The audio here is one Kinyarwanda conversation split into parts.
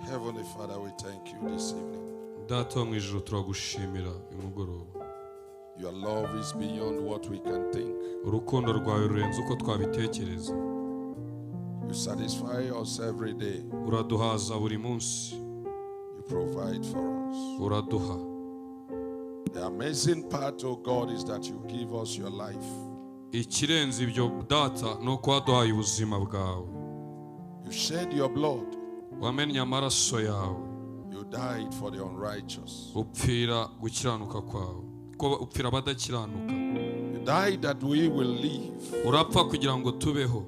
Heavenly Father, we thank you this evening. Data wo mu ijuru, turagushimira uyu mugoroba. Your love is beyond what we can think. Urukundo rwawe rurenze uko twabitekereza. You satisfy us every day. Uraduhaza buri munsi. You provide for us. Uraduha. The amazing part, oh God, is that you give us your life. Ikirenze ibyo, Data, ni uko waduhaye ubuzima bwawe. You shed your blood. Wamennye amaraso yawe. You died for the unrighteous. Upfira gukiranuka kwawe, ko upfira abadakiranuka. You died that we will live. Urapfa kugira ngo tubeho.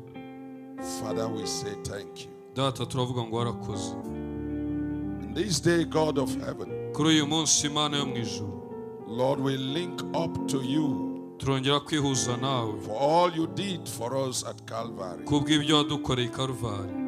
Father, we say thank you. Data, turavuga ngo warakoze. And this day, God of heaven, Kuri uyu munsi, Imana yo mu ijuru, Lord, we link up to you turongera kwihuza nawe for all you did for us at Calvary. Kubw'ibyo wadukoreye i Karuvari.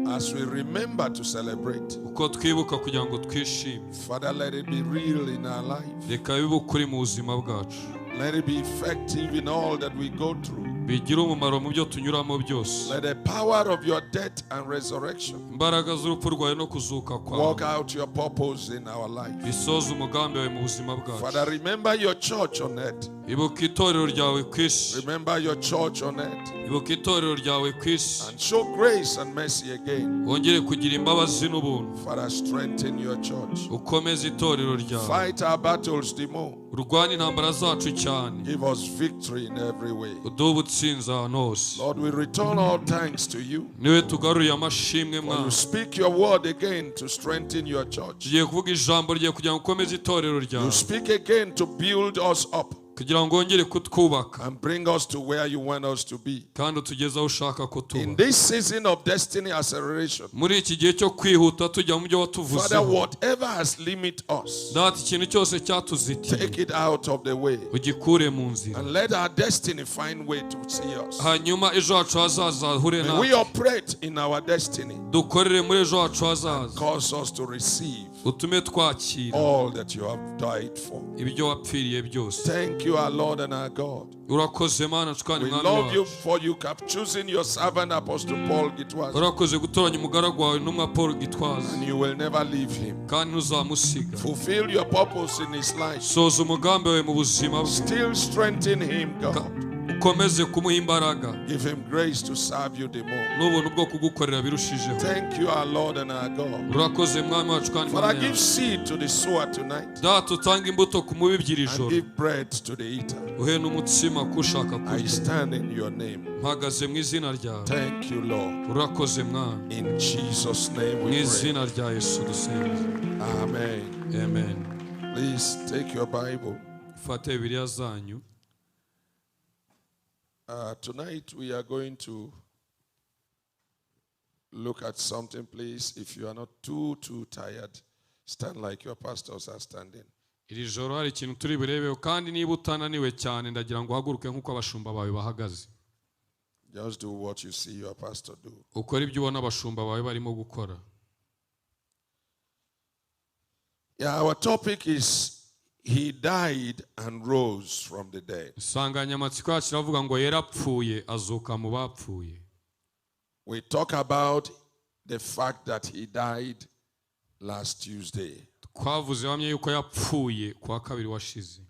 As we remember to celebrate, Uko twibuka kugira ngo twishime, Father, let it be real in our life. Reka bibe ukuri mu buzima bwacu. Let it be effective in all that we go through. Bigire umumaro mu byo tunyuramo byose. Let the power of your death and resurrection Imbaraga z'urupfu rwawe no kuzuka kwawe work out your purpose in our life. Bisoza umugambi wawe mu buzima bwacu. Father, remember your church on earth. Ibuka itorero ryawe ku isi. Remember your church on earth. Ibuka itorero ryawe ku isi. And show grace and mercy again. Wongere kugira imbabazi n'ubuntu. Father, strengthen your church. Ukomeze itorero ryawe. Fight our battles the more. Urwane intambara zacu cyane. Give us victory in every way. Uduhe ubutsinzi ahantu hose. Lord, we return all thanks to you. Niwe tugaruriye amashimwe. For Mwana, you speak your word again to strengthen your church. Tugiye kuvuga ijambo ryawe kugira ngo ukomeze itorero ryawe. You speak again to build us up Kugira ngo wongere kutwubaka and bring us to where you want us to be. Kandi utugeze aho ushaka ko tuba. In this season of destiny acceleration, Muri iki gihe cyo kwihuta tujya mu byo Father, watuvuzeho, whatever has limited us, Data, ikintu cyose cyatuzitiye, take it out of the way ugikure mu nzira. And let our destiny find way to see us. Hanyuma ejo hacu hazaza ahure May we natwe. Operate in our destiny. Dukorere muri ejo hacu hazaza. Cause us to receive Utume twakira all that you have died for. Ibyo wapfiriye byose. Thank you, our Lord and our God. Urakoze, Mana kandi We Mwami love you wacu. for you have chosen your servant Apostle Paul Gitwaza, Urakoze gutoranya umugaragu wawe intumwa Paul Gitwaza, and you will never leave him. Kandi ntuzamusiga. Fulfill your purpose in his life. Soza umugambi wawe mu buzima bwe. Still strengthen him, God. Ukomeze kumuha imbaraga Give him grace to serve you the more. N'ubuntu bwo kugukorera birushijeho. Thank you, our Lord and our God. Urakoze, Mwami wacu kandi Father, Mana give yacu. Seed to the sower tonight Data, utange imbuto ku mubibyi iri and joro, give bread to the eater. Uhe n'umutsima kushaka I kurya. Stand in your name. Mpagaze mu izina ryawe. Thank you, Lord. Urakoze, Mwami. In Jesus' name Mu we pray. Izina rya Yesu dusenze. Amen. Amen. Please take your Bible. Fate Bibiliya zanyu. Tonight we are going to look at something, please. If you are not too, too tired, stand like your pastors are standing. Iri joro hari ikintu turi burebeho, kandi niba utananiwe cyane, ndagira ngo uhaguruke nk'uko abashumba bawe bahagaze. Just do what you see your pastor do. Ukore ibyo ubona abashumba bawe barimo gukora. Yeah, our topic is "He died and rose from the dead." Insanganyamatsiko yacu iravuga ngo yarapfuye azuka mu bapfuye. We talk about the fact that he died last Tuesday. Twavuze hamwe yuko yapfuye ku wa kabiri washize.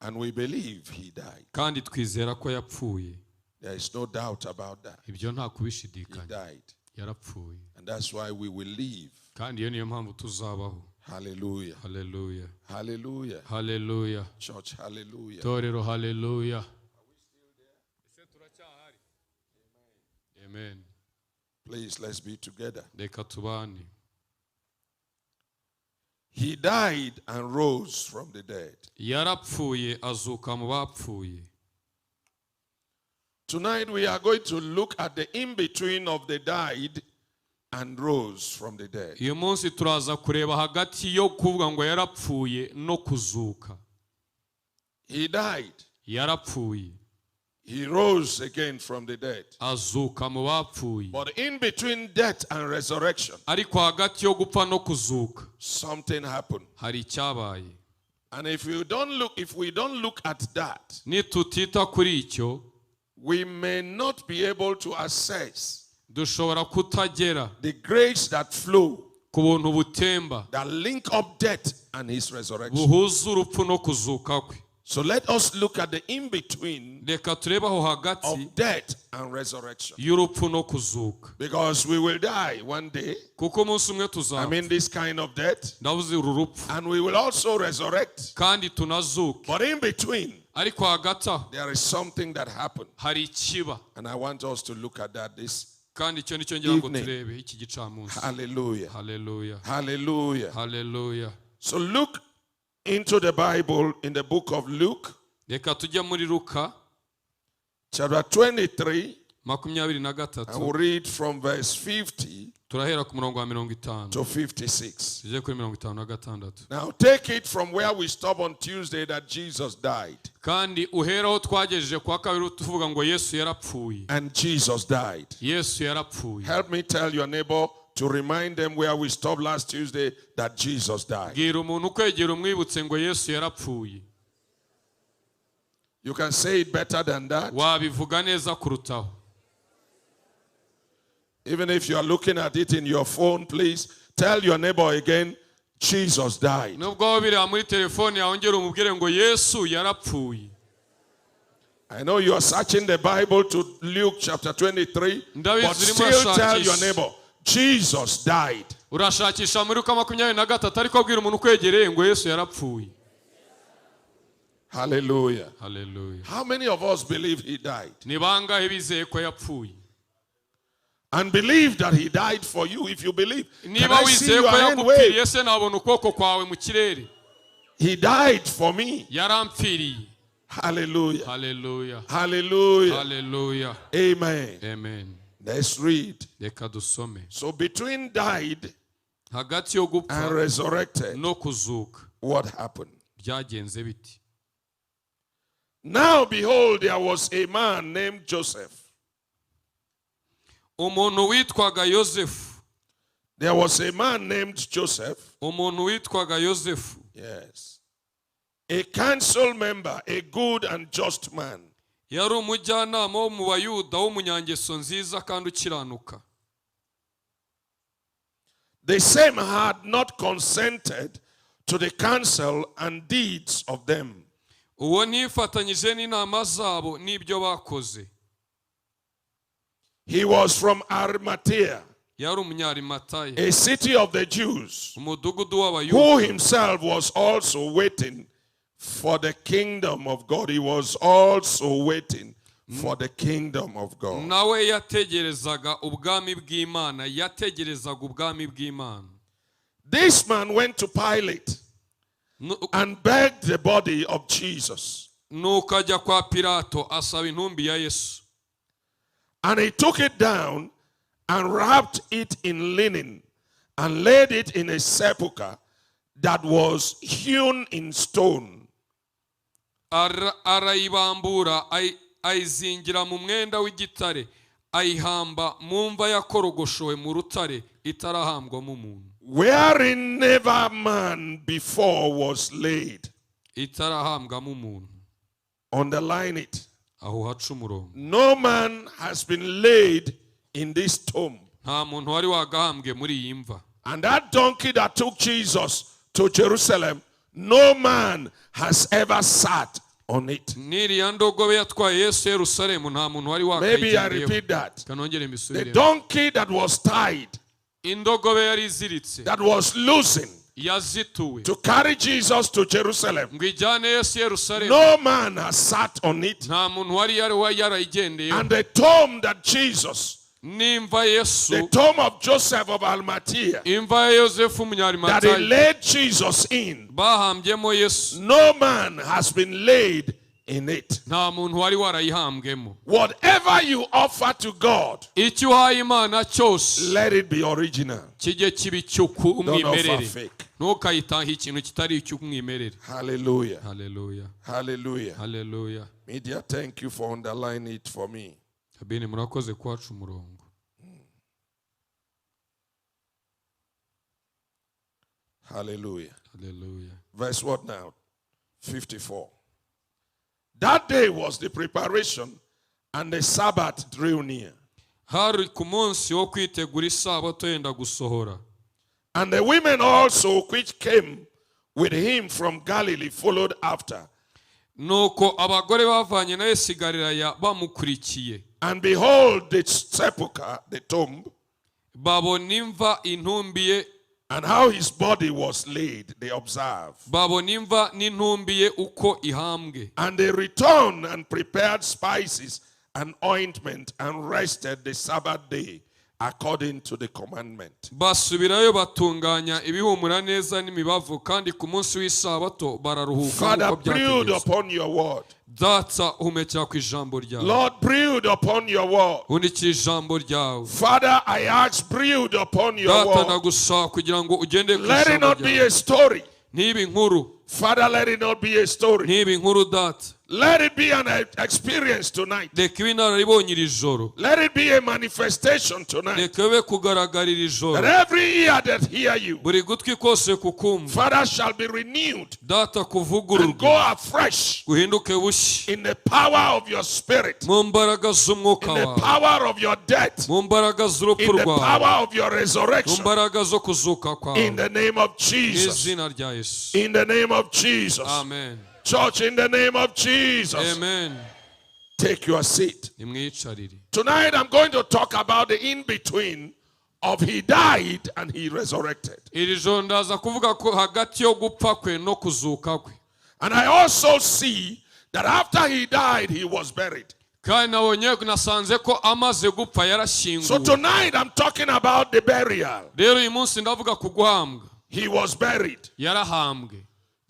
And we believe he died. Kandi twizera ko yapfuye. There is no doubt about that. Ibyo nta He kubishidikanya. Died. Yarapfuye. And that's why we will live. Kandi iyo niyo mpamvu tuzabaho. Hallelujah. Haleluya. Hallelujah. Haleluya. Church, hallelujah. Torero, haleluya. Ese turacyahari? Amen. Please, let's be together. Reka tubane. He died and rose from the dead. Yarapfuye azuka mu bapfuye. Tonight we are going to look at the in between of the died and rose from the dead. Uyu munsi turaza kureba hagati yo kuvuga ngo yarapfuye no kuzuka. He died. Yarapfuye. He rose again from the dead. Azuka mu bapfuye. But in between death and resurrection, Ariko hagati yo gupfa no kuzuka, something happened. Hari icyabaye. And if we don't look at that, Nitutita kuri icyo, we may not be able to assess dushobora kutagera the grace that flow Ku buntu butemba that link up death and his resurrection. Buhuza urupfu no kuzuka kwe. So let us look at the in between Reka turebe aho hagati of death and resurrection. Y'urupfu no kuzuka. Because we will die one day. Kuko umunsi umwe I tuzapfa. mean, this kind of death. Ndavuze uru rupfu. And we will also resurrect. Kandi tunazuke. But in between, Ariko hagati aho there is something that happened. Hari ikiba. And I want us to look at that this Kandi icyo nicyo ngira ngo evening. turebe iki gicamunsi. Hallelujah. Haleluya. Hallelujah. Haleluya. So look into the Bible in the book of Luke, Reka tujye muri Luka chapter 23, makumyabiri na and gatatu we'll read from verse 50 turahera ku murongo wa 50 to 56. tujye kuri 56. Now take it from where we stopped on Tuesday that Jesus died. Kandi uhera aho twagejeje kwa kabiri tuvuga ngo Yesu yarapfuye. And Jesus died. Yesu yarapfuye. Help me tell your neighbor to remind them where we stopped last Tuesday that Jesus died. Bwira umuntu ukwegera umwibutse ngo Yesu yarapfuye. You can say it better than that. Wabivuga neza kurutaho. Even if you are looking at it in your phone, please tell your neighbor again, Jesus died. Nubwo waba ubireba muri telefone yawe ongera umubwire ngo Yesu yarapfuye. I know you are searching the Bible to Luke chapter 23, Ndabizi but urimo still tell your urashakisha. Neighbor, Jesus died. Urashakisha muri Luka 23 ariko bwira umuntu ukwegereye ngo Yesu yarapfuye. Hallelujah. Haleluya. How many of us believe he died? Ni bangahe bizeye ko yapfuye? And believe that he died for you if you believe. Can Niba I see wizeye your ko hand wave? yagupfiriye se nabona ukuboko kwawe mu kirere. He died for me. Yarampfiriye. Hallelujah. Haleluya. Hallelujah. Haleluya. Amen. Amen. Let's read. Reka dusome. So between died Hagati yo gupfa and resurrected, no kuzuka what happened? Byagenze biti? Now behold, there was a man named Joseph. Umuntu witwaga Yosefu. There was a man named Joseph. Umuntu witwaga Yosefu. Yes. A council member, a good and just man. Yari umujyanama wo mu Bayuda w'umunyangeso nziza kandi ukiranuka. The same had not consented to the counsel and deeds of them. Uwo ntifatanyije n'inama zabo n'ibyo bakoze. He was from Arimathea, Yari Umunyarimatayo, a city of the Jews, umudugudu w'Abayuda, who himself was also waiting for the kingdom of God. He was also waiting for the kingdom of God. Nawe yategerezaga ubwami bw'Imana, yategerezaga ubwami bw'Imana. This man went to Pilate and begged the body of Jesus. Nuko ajya kwa Pilato asaba intumbi ya Yesu. And he took it down and wrapped it in linen and laid it in a sepulchre that was hewn in stone. Arayibambura ayizingira mu mwenda w'igitare ayihamba mu mva yakorogoshowe mu rutare itarahambwamo umuntu. Wherein never man before was laid. Itarahambwamo umuntu. Underline it. Aho haca umurongo. No man has been laid in this tomb. Nta muntu wari wagahambwe muri iyi mva. And that donkey that took Jesus to Jerusalem, no man has ever sat on it. N'iriya ndogobe yatwaye Yesu Yerusalemu nta muntu wari Maybe I wakayigendeyeho. Repeat that. Kanongere The mbisubiremo. Donkey that was tied, Indogobe yari iziritse that was loosened yazituwe to carry Jesus to Jerusalem, ngo ijyane Yesu Yerusalemu no man has sat on it. nta muntu wari yarayigendeyeho. And the tomb that Jesus, N'imva Yesu the tomb of Joseph of Arimathea, imva ya Yosefu that he Umunyarimatayo laid Jesus in, bahambyemo Yesu no man has been laid in it. nta muntu wari warayihambwemo. Whatever you offer to God, Icyo uhaye Imana cyose let it be original. kijye kiba Don't offer icy'umwimerere. Fake. Ntukayitahe ikintu kitari icy'umwimerere. Hallelujah. Haleluya. Hallelujah. Haleluya. Media, thank you for underlining it for me. Sabine murakoze kuhaca umurongo. Hallelujah. Haleluya. Verse what now? 54. That day was the preparation, and the Sabbath drew near. Hari ku munsi wo kwitegura isabato yenda gusohora. And the women also which came with him from Galilee followed after. Nuko abagore bavanye na Yesu i Galilaya bamukurikiye. And behold, the sepulchre, the tomb, Babona imva intumbi ye. And how his body was laid, they observed. Babona imva n'intumbi ye uko ihambwe. And they returned and prepared spices and ointment and rested the Sabbath day according to the commandment. Basubirayo batunganya ibihumura neza n'imibavu kandi ku munsi w'isabato bararuhuka Father, nk'uko breathe byategetswe. Upon your word. Data humekera ku ijambo ryawe. Lord, breathe upon your word. Hunikira ijambo ryawe. Father, I ask, breathe upon your Data word. Ndagusaba kugira ngo ugende ku Let it ijambo not be ryawe. A story. Ntibe inkuru. Father, let it not be a story. Ntibe inkuru data. Let it be an experience tonight. Reka ibe inararibonye iri joro. Let it be a manifestation tonight. Reka bibe kugaragara iri joro. That every ear that hear you, Buri gutwi kose kukumva. Father, shall be renewed Data and kuvugururwa. Go afresh Guhinduke bushya. In the power of your spirit, Mu mbaraga z'umwuka in the wawe. Power of your death, Mu mbaraga z'urupfu in the rwawe. Power of your Mu resurrection. Mbaraga zo kuzuka kwawe. In the name of Mu Jesus. Izina rya Yesu. In the name of Jesus. Amen. Church, in the name of Jesus. Amen. Take your seat. Nimwiyicarire. Tonight I'm going to talk about the in between of he died and he resurrected. Iri joro ndaza kuvuga ko hagati yo gupfa kwe no kuzuka kwe. And I also see that after he died, he was buried. Kandi nabonye nasanze ko amaze gupfa So yarashyinguwe. Tonight I'm talking about the burial. Rero uyu munsi ndavuga ku guhambwa. He was buried. Yarahambwe.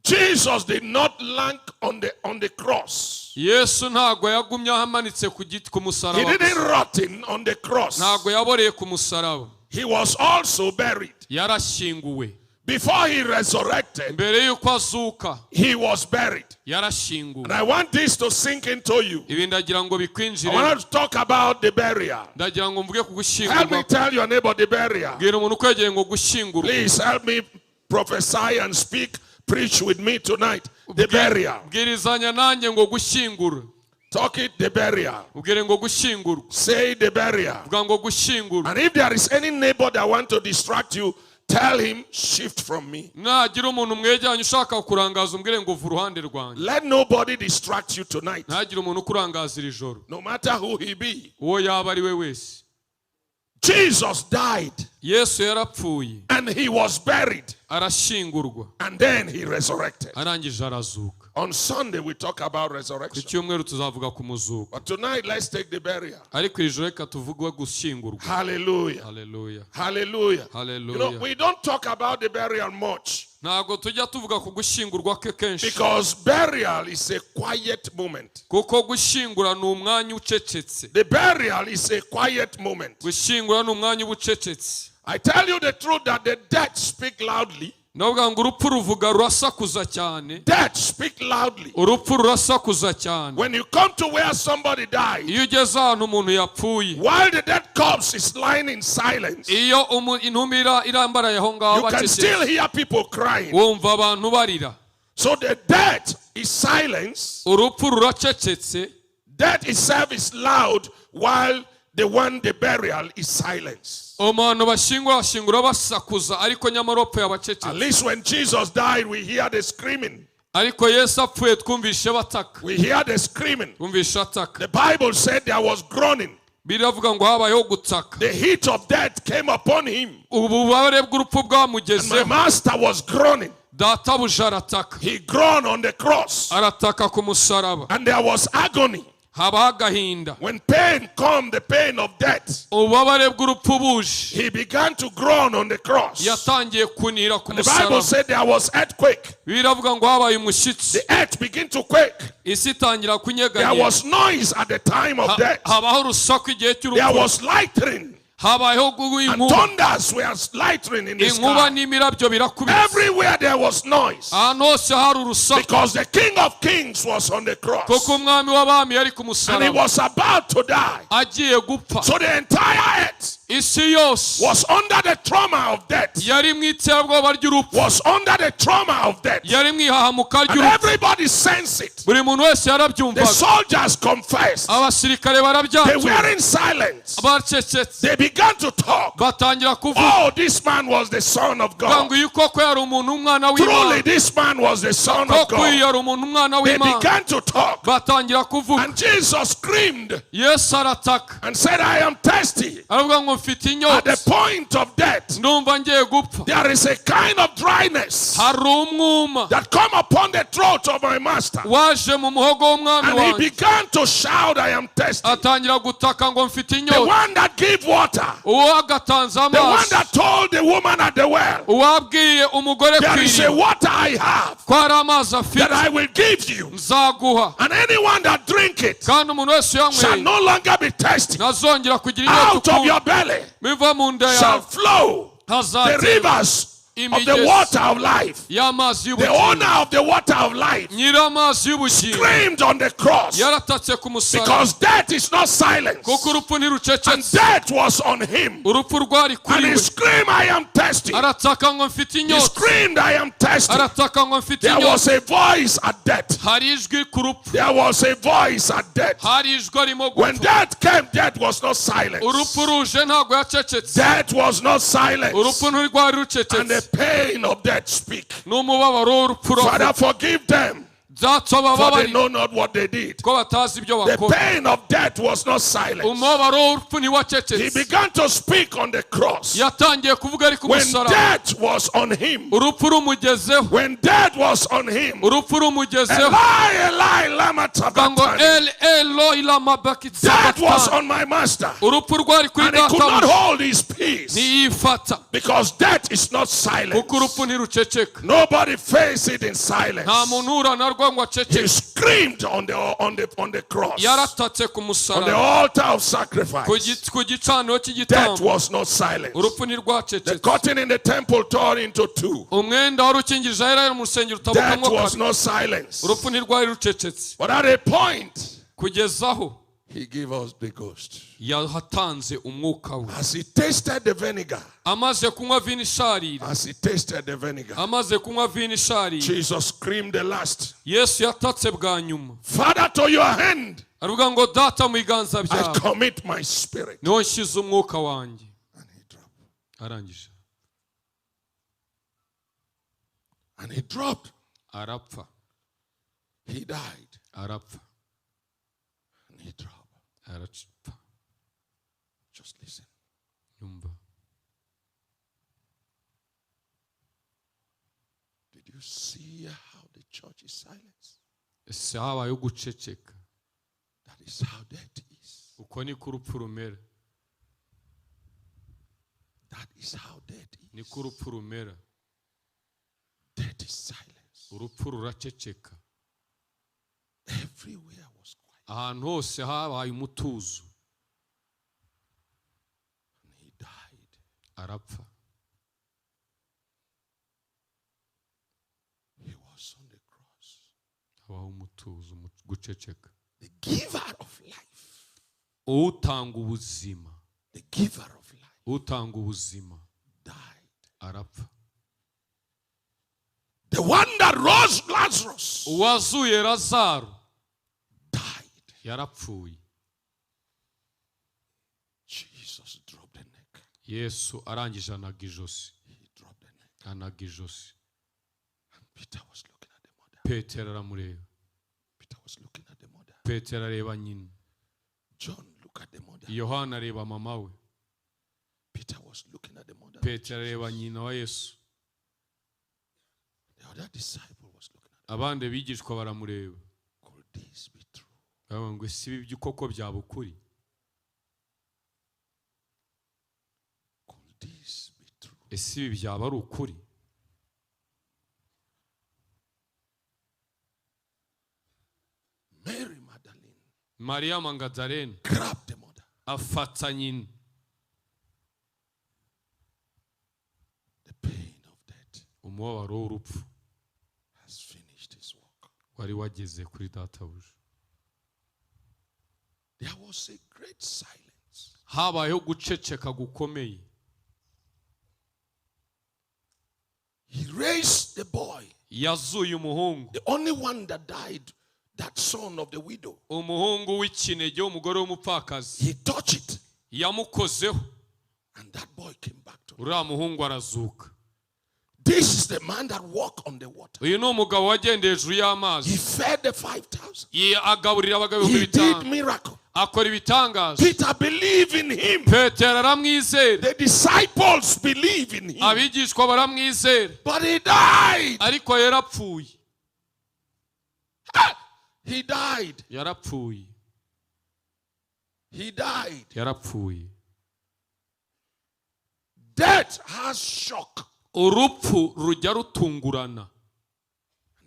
Jesus did not lang on the cross. Yesu ntabwo yagumye amanitse ku giti ku He musaraba didn't gusa. Rotten on the cross. Ntabwo yaboreye ku musaraba. He was also buried. Yarashyinguwe. Before he resurrected, Mbere y'uko azuka he was buried. Yarashyinguwe. And I want this to sink into you. Ibi ndagira ngo I bikwinjire. Want to talk about the burial. Ndagira ngo mvuge ku Help me gushyingurwa. Tell your neighbor the burial. Bwira umuntu ukwegereye ngo gushyingurwa. Please help me prophesy and speak, preach with me tonight. The burial. Bwirizanya nanjye ngo gushyingura. Talk it, the burial. Ubwire ngo gushyingurwa. Say the burial. Vuga ngo gushyingurwa. And if there is any neighbor that want to distract you, tell him, "Shift from me." Nagira umuntu mwegeranye ushaka kurangaza umbwire ngo va uruhande rwanjye. Let nobody distract you tonight, Ntagire umuntu ukurangaza iri joro. No matter who he be. Uwo yaba ari we wese. Jesus died Yesu yarapfuye. And he was buried Arashyingurwa. And then he resurrected. Arangije arazuka. On Sunday, we talk about Ku resurrection. Cyumweru tuzavuga ku muzuko. But tonight, let's take the burial. Ariko iri joro reka tuvuge gushyingurwa. Hallelujah. Haleluya. Hallelujah. Hallelujah. We don't talk about the burial much Ntabwo tujya tuvuga ku gushyingurwa ke kenshi. Because burial is a quiet moment. Kuko gushyingura ni umwanya ucecetse. The burial is a quiet moment. Gushyingura ni umwanya uba ucecetse. I tell you the truth that the dead speak loudly. Ndavuga ngo urupfu ruvuga rurasakuza cyane. Death speak loudly. Urupfu rurasakuza cyane. When you come to where somebody died, Iyo ugeze ahantu umuntu yapfuye while the dead corpse is lying in silence, iyo umu- intumbi ira- irambaraye aho ngaho you can bacecetse still hear people crying. Wumva abantu barira. So the death is silence. Urupfu ruracecetse. Death itself is loud while the one, the burial, is silence. Umuntu bashyingura bashyingura basakuza ariko nyamara upfuye At abacecetse. Least when Jesus died, we hear the screaming. Ariko Yesu apfuye twumvishe bataka. We hear the screaming. Twumvishe ataka. The Bible said there was groaning. Biravuga ngo habayeho gutaka. The heat of death came upon him. Ububabare bw'urupfu And my bwamugezeho. Master was groaning. Databuja arataka. He groaned on the cross. Arataka ku musaraba. And there was agony. Habaho agahinda. When pain come, the pain of death, Ububabare bw'urupfu buje he began to groan on the cross. Yatangiye kunira ku The Bible musaraba. Said there was earthquake. Biravuga ngo habaye umushyitsi. The earth began to quake. Isi itangira There kunyeganyega. Was noise at the time of death. Habaho urusaku igihe There cy'urupfu. Was lightning. Habayeho And inkuba. Thunders were lightning in the Inkuba sky. N'imirabyo birakubita. Everywhere there was noise. Ahantu hose hari urusaku. Because the King of Kings was on the cross. Kuko umwami w'abami yari ku And he musaraba. Was about to die. Agiye gupfa. So the entire earth Isi yose was under the trauma of death. Yari mu iterabwoba ry'urupfu. Was under the trauma of death. Yari mu ihahamuka And ry'urupfu. everybody sensed it. Buri muntu wese The yarabyumvaga. soldiers confessed. Abasirikare They barabyatura. were in silence. Bacecetse. They began to talk. Batangira kuvuga. Oh, this man was the Son of Ngo God. uyu koko yari umuntu umwana Truly, w'Imana. this man was the Son of Koko uyu God. yari umuntu umwana They w'Imana. began to talk. Batangira kuvuga. And Jesus screamed Yesu arataka. and said, I am thirsty. Aravuga ngo mfite At the inyota. point of death, Ndumva ngiye gupfa. there is a kind of dryness Hari umwuma that come upon the throat of my master. waje mu muhogo w'umwami And he wanjye. began to shout, I am thirsty. Atangira gutaka ngo mfite The inyota. one that gave water, Uwo agatanze the one amazi. that told the woman at the well, Uwabwiye umugore ku there is a iriba water I have ko hari amazi afite that I will give you. nzaguha. And anyone that drink it Kandi umuntu wese shall uyanyweye no longer be thirsty. ntazongera kugira inyota Out of ukundi. your belly Biva mu nda shall yawe flow the hazatemba rivers of the imigezi water of life. y'amazi The y'ubugingo. owner of the water of life Nyir'amazi y'ubugingo screamed on the cross yaratatse ku musaraba. because death is not silence. Kuko urupfu And ntirucecetse. death was on him. Urupfu rwari And kuri he we. screamed, I am thirsty. Arataka ngo mfite He inyota. screamed, I am thirsty. Arataka ngo mfite There inyota. was a voice at death. Hari ijwi ku rupfu. There was a voice at death. Hari ijwi arimo When gupfa. death came, death was not silence. Urupfu ruje ntabwo yacecetse. Death was not silence. Urupfu ntirwari And the rucecetse. pain of death speak. N'umubabaro w'urupfu uravuga. Father, forgive them, Data for they bababarire know not what they did. ko batazi ibyo The bakora. pain of death was not silence. Umubabaro w'urupfu He ntiwacecetse. began to speak on the cross. Yatangiye kuvuga ari ku When musaraba. death was on him, Urupfu rumugezeho. when death was on him, Urupfu rumugezeho. Eli, Eli, lama Avuga ngo sabachthani. El Eloi lama Death was sabachthani. on my master, Urupfu rwari kuri and he could not databuja. hold his peace Ntiyifata. because death is not silence. Kuko urupfu ntiruceceka. Nobody faced it in silence. Nta muntu uhura narwo ngo He aceceke. screamed on the cross, Yaratatse ku on the musaraba. altar of Ku sacrifice. gicaniro Death cy'igitambo. was not silence. Urupfu The ntirwacecetse. curtain in the temple tore into two. Umwenda wari ukingirije ahera mu rusengero Death utabukamwo was kabiri. not silence. Urupfu ntirwari rucecetse. But at a point, Kugeza aho he gave us the ghost. yahatanze umwuka we. As he tasted the vinegar, Amaze kunywa vino isharira. as he tasted the vinegar, Amaze kunywa vino isharira. Jesus screamed the last, Yesu yatatse bwa nyuma. Father, to your hand Aravuga ngo data mu biganza I byawe commit my spirit. niho nshyize umwuka wanjye. And he dropped. Arangije And he dropped. arapfa. He died. Arapfa. And he dropped. Arapfa. Just listen. Yumva. Did you see how the church is silent? Ese habayeho guceceka. That is how death is. Uko niko urupfu rumera. That is how death is. Niko urupfu rumera. Death is silence. Urupfu ruraceceka. Everywhere was quiet. Ahantu hose habaye umutuzo. And he died. Arapfa. He was on the cross. Habaho umutuzo, guceceka. The giver of life. Utanga ubuzima. The giver of life Utanga ubuzima died. arapfa. The one that rose Lazarus Uwazuye Lazaro died. yarapfuye. Jesus dropped the neck. Yesu arangije anaga ijosi. He dropped the neck. Anaga ijosi. And Peter was looking at the mother. Petero aramureba. Peter was looking at the mother. Petero areba nyina. John looked at the mother. Yohana areba mama we. Peter was looking at the mother. Petero areba nyina wa Yesu. The other disciple was looking at him. Abandi bigishwa baramureba. Could this be true? Baravuga ngo ese ibi koko byaba ukuri? Could this be true? Ese ibi byaba ari ukuri? Mary Magdalene Mariya Magdalene grabbed the mother. afata nyina. The pain of death Umubabaro w'urupfu has finished his work. wari wageze kuri databuja. There was a great silence. Habayeho guceceka gukomeye. He raised the boy, Yazuye umuhungu, the only one that died, that son of the widow. Umuhungu w'ikinege w'umugore w'umupfakazi. He touched it, Yamukozeho, and that boy came back to him. Uriya muhungu arazuka. This is the man that walked on the water. Uyu ni umugabo wagendeye hejuru He y'amazi. fed the 5,000. Agaburira abagabo ibihumbi He did bitanu. miracle. Akora ibitangaza. Peter believed in him. Petero aramwizera. The disciples believe in him. Abigishwa baramwizera. But he died. Ariko yarapfuye. Ah! He died. Yarapfuye. He died. Yarapfuye. Death has shock. Urupfu rujya rutungurana.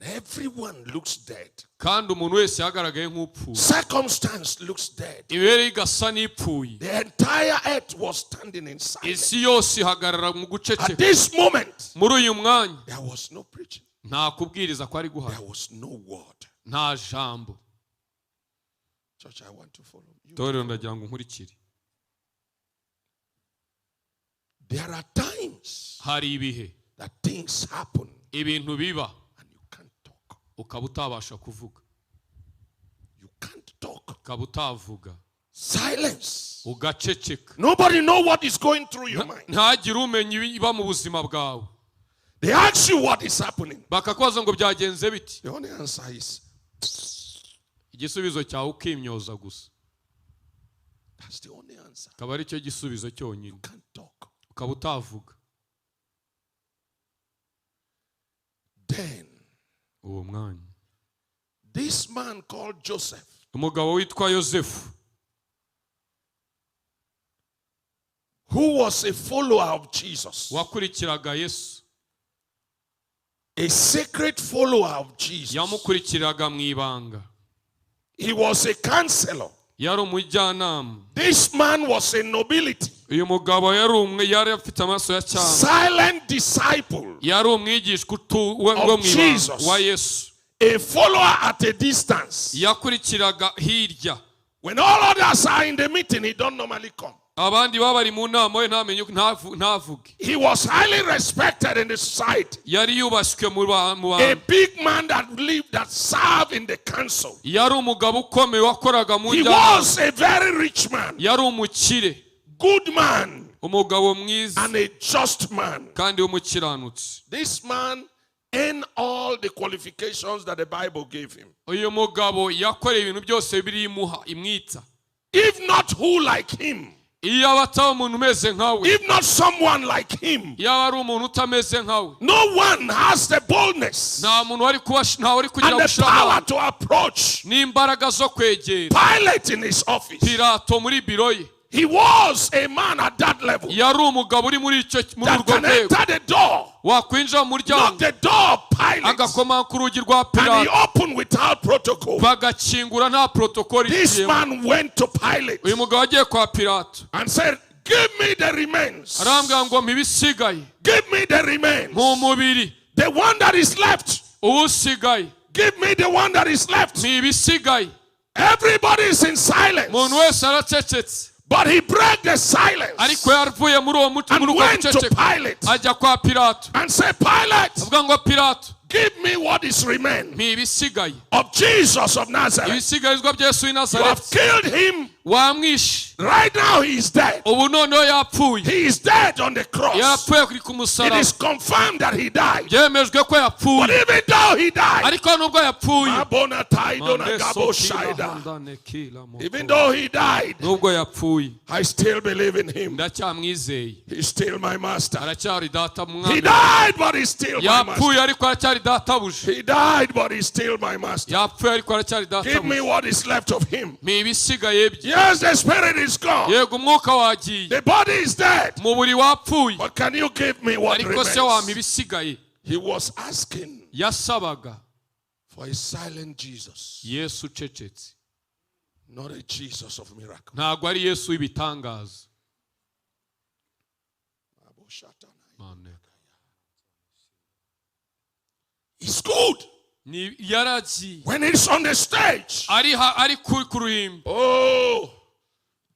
And everyone looks dead. Kandi umuntu wese yagaragaye nk'upfuye. Circumstance looks dead. Imibereho igasa n'ipfuye. The entire earth was standing in silence. Isi yose ihagarara mu At guceceka. this moment, Muri uyu mwanya, there was no preaching. Nta kubwiriza kwari guhari. There was no word. Nta jambo. Church, I want to follow you. Torero, ndagira ngo nkurikire. There are times Hari ibihe that things happen ibintu biba and you can't talk. Ukaba utabasha kuvuga. You can't talk. Ukaba utavuga. Silence. Ugaceceka. Nobody know what is going through your mind. Ntagire umenya ibiba mu buzima bwawe. They ask you what is happening. Bakakubaza ngo byagenze biti? The only answer is Igisubizo cyawe ukimyoza gusa. That's the only answer. Akaba ari cyo gisubizo cyonyine. You can't talk. Ukaba utavuga. Then Uwo mwanya, this man called Joseph, umugabo witwa Yosefu, who was a follower of Jesus, wakurikiraga Yesu, a secret follower of Jesus, yamukurikiraga mu ibanga, he was a counselor. Yari umujyanama. This man was a nobility, Uyu mugabo yari umwe yari afite amaso ya cyane. Silent disciple, Yari umwigishwa wo of mu ibanga Jesus. wa Yesu. A follower at a distance. Yakurikiraga hirya. When all others are in the meeting, he don't normally come. Abandi baba bari mu nama we ntamenye ntavuge. He was highly respected in the society. Yari yubashywe mu A bantu. Big man that lived, that served in the council. Yari umugabo ukomeye wakoraga mu He njyana. was a very rich man, Yari umukire, good man, umugabo mwiza, and a just man. Kandi w'umukiranutsi. This man earned all the qualifications that the Bible gave him. Uyu mugabo yakoreye ibintu byose birimuha imwitsa. If not who like him, Iyo aba ataba umuntu umeze nkawe, if not someone like him, iyo aba ari umuntu utameze nkawe, no one has the boldness nta muntu wari kuba ntawe wari kugira and the gushira power amanga to approach n'imbaraga zo kwegera Pilate in his office. Pilato muri biro ye. He was a man at that level Yari umugabo uri muri icyo muri that urwo can rwego enter the door, wakwinjira mu knock muryango, the door of Pilate, agakoma ku rugi rwa and he Pilato, opened without protocol. bagakingura nta protokoli This igiyemo. Man went to Pilate Uyu mugabo agiye kwa Pilato, and said, "Give me the remains. arambwira ngo mpa ibisigaye. Give me the remains. Nk'umubiri. The one that is left. Usigaye. Give me the one that is left." Ni ibisigaye. Everybody is in silence. Umuntu wese aracecetse. But he broke the silence Ariko yavuye muri uwo muco and muri uko went to guceceka, Pilate ajya kwa Pilato, and said, "Pilate, avuga ngo Pilato, give me what is remain mpa ibisigaye, of Jesus of Nazareth. ibisigarizwa bya Yesu w'i You have Nazareti. Killed him. Wamwishe. Right now he is dead. Ubu noneho yapfuye. He is dead on the cross. Yarapfuye kuri ku It musaraba. is confirmed that he died. Byemejwe ko But yapfuye. Even though he died, Ariko nubwo yapfuye, Abona Taidona Gabo Shaida. Even though he died, nubwo yapfuye, I still believe in him. Ndacyamwizeye. He's still my master. Aracyari data He mwami. Died, but he's still my master. Yapfuye ariko aracyari databuja. He died, but he's still my master. Yapfuye ariko aracyari Give me databuja. What is left of him. Mpa ibisigaye bye. Yes, the spirit is gone. Yego umwuka wagiye. The body is dead. Umubiri wapfuye. But can you give me what Ariko se wampa remains? ibisigaye? He was asking Yasabaga for a silent Jesus, Yesu ucecetse, not a Jesus of miracle. Ntabwo ari Yesu w'ibitangaza. Amen. It's good Ni yaragiye when he's on the stage. ari ku ruhimbi. Oh,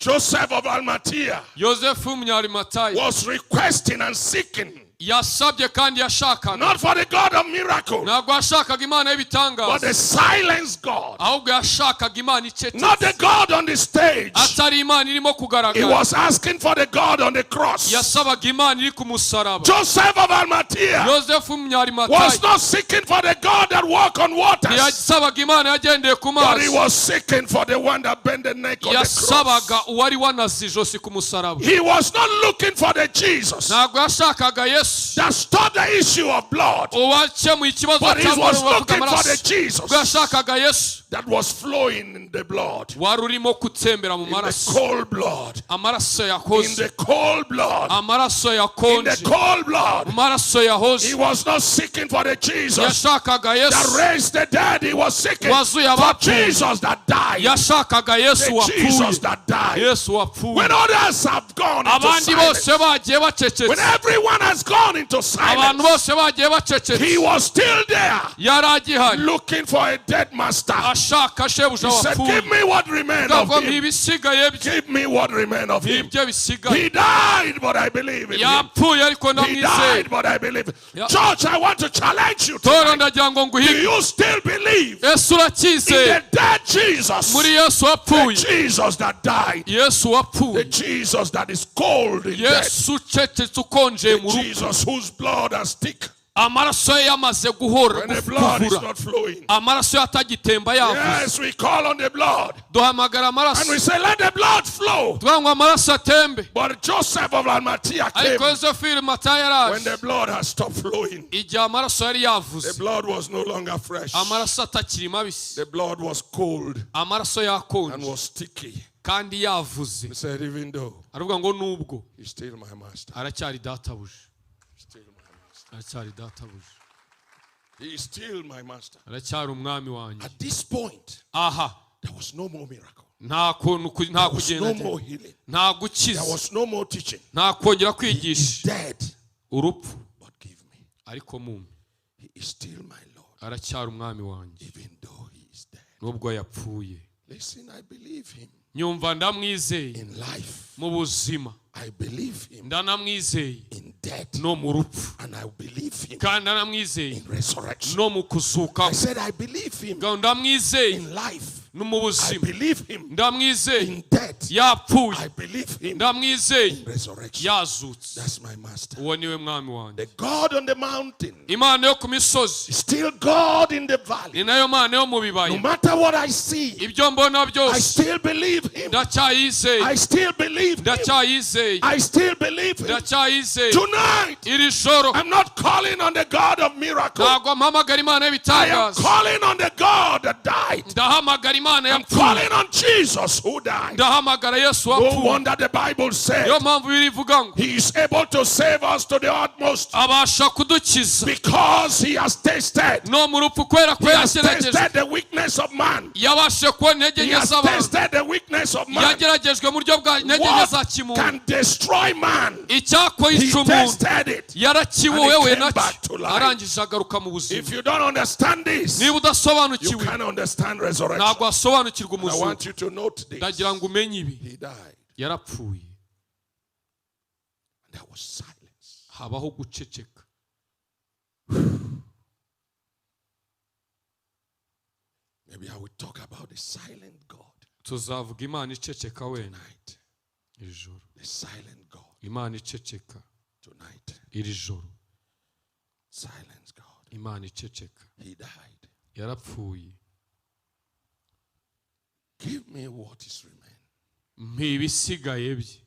Joseph of Arimathea Yosefu w'Umunyarimatayo was requesting and seeking, yasabye kandi yashakaga, not for the God of miracle, ntabwo yashakaga Imana but y'ibitangaza, the silence God, ahubwo yashakaga Imana not icecetse, the God on the stage. atari Imana irimo He kugaragara. was asking for the God on the cross. Yasabaga Imana iri ku musaraba. Joseph of Arimathea Yosefu w'Umunyarimatayo was not seeking for the God that walked on waters, ntiyasabaga Imana yagendeye ku but he mazi, was seeking for the one that bent the neck on the yasabaga cross. uwari wanaze ijosi ku musaraba. He was not looking for the Jesus Ntabwo yashakaga Yesu that stopped the issue of blood, uwakemuye ikibazo but he was cy'abantu bavuga looking for the amaraso. Jesus Ubwo yashakaga Yesu that was flowing in the blood, wari urimo gutembera mu in the maraso, cold blood, amaraso in yahoze, the cold blood, amaraso in the yakonje, cold blood. mu maraso He yahoze. was not seeking for the Jesus Yashakaga that Yesu raised the dead. He was seeking wazuye for abapfuye. Jesus that died. Yashakaga Yesu The wapfuye, Jesus that died. Yesu wapfuye. When others have gone into Abandi bose silence, bagiye when bacecetse, everyone has gone into abantu silence, bose bagiye bacecetse, he was still there yari agihari looking for a dead master. ashaka shebuja He said, wapfuye. "Give me what remained of Ngo him. ibisigaye bye, Give me what remained of him." ibyo bisigaye. He died, but I believe in him. Yapfuye ariko He ndamwizeye. died, but I believe. Yeah. Church, I want to challenge you Toro tonight. ndagira ngo Do nguhige. you still believe Yesu in uracyizeye the dead Jesus? muri Yesu The wapfuye, Jesus that died. Yesu The wapfuye, Jesus that is cold in death. Yesu ucecetse ukonje The mu rupfu, Jesus whose blood has thick. amaraso ye yamaze guhora When the blood is kuvura, not flowing. amaraso ye atagitemba yavuze. Yes, we call on the blood. Duhamagara And we amaraso, say, let the blood flow. tuvuga ngo amaraso atembe. But Joseph of Arimathea came Ariko Yosefu Arimataya when yaraje the blood has stopped flowing. igihe amaraso yari The yavuze, blood was no longer fresh. amaraso atakiri mabisi, The blood was cold amaraso and yakonje was sticky. kandi yavuze. He said, even though Aravuga ngo nubwo he's still my master. aracyari databuja, Still my master. aracyari databuja, He is still my master. aracyari umwami wanjye. At this point, Aha there was no more miracle. nta kuntu nta There was no kugenda, more healing. nta There gukiza, was no more teaching. nta kongera He's kwigisha. dead, Urupfu but give me. ariko mumpe, He is still my Lord, aracyari umwami wanjye even though he is dead. nubwo yapfuye. Listen, I believe him Nyumva ndamwizeye in life. mu buzima, I believe him ndanamwizeye in death. no mu rupfu, And I believe him kandi ndanamwizeye in resurrection. no mu kuzuka. I said, I believe him Ngo ndamwizeye in life. no mu I buzima, believe him ndamwizeye in death. yapfuye, I believe him ndamwizeye in resurrection. yazutse. That's my master. Uwo niwe mwami wanjye. The God on the mountain Imana yo ku misozi is still God in the ni valley. nayo Mana yo mu No bibaya. matter what I see, Ibyo mbona I byose still believe him. ndacyayizeye, I still believe him. ndacyayizeye, I still believe him. ndacyayizeye. Tonight, Iri joro I'm not calling on the God of miracles. ntabwo mpamagara Imana I am y'ibitangaza, calling on the God that died. ndahamagara Imana I'm yapfuye, calling on Jesus who died. ndahamagara Yesu No wapfuye. wonder the Bible said Niyo mpamvu Bibiliya ivuga ngo he is able to save us to the utmost abasha kudukiza because he has tasted. no mu rupfu, kubera ko He has yageragejwe, tasted the weakness of man. yabashije kubona intege He nke has z'abantu, tasted the weakness of man. yageragejwe mu buryo bwa intege nke za What kimuntu. can destroy man? Icyakora He ica umuntu tasted it. yarakiwowe And he we came back to nacyo, life. arangije agaruka mu buzima. If you don't understand this, Niba you udasobanukiwe can't understand resurrection. ntabwo wasobanukirwa I umuzuko. want you to note this. Ndagira ngo umenye ibi. He died. Yarapfuye, There was silence. habaho guceceka. Maybe I will talk about the silent God Tuzavuga Imana iceceka wenda tonight. iri joro. The silent God Imana iceceka tonight. iri joro. Silence God. Imana iceceka. He died. Yarapfuye. Give me what is remain. Mpa ibisigaye bye.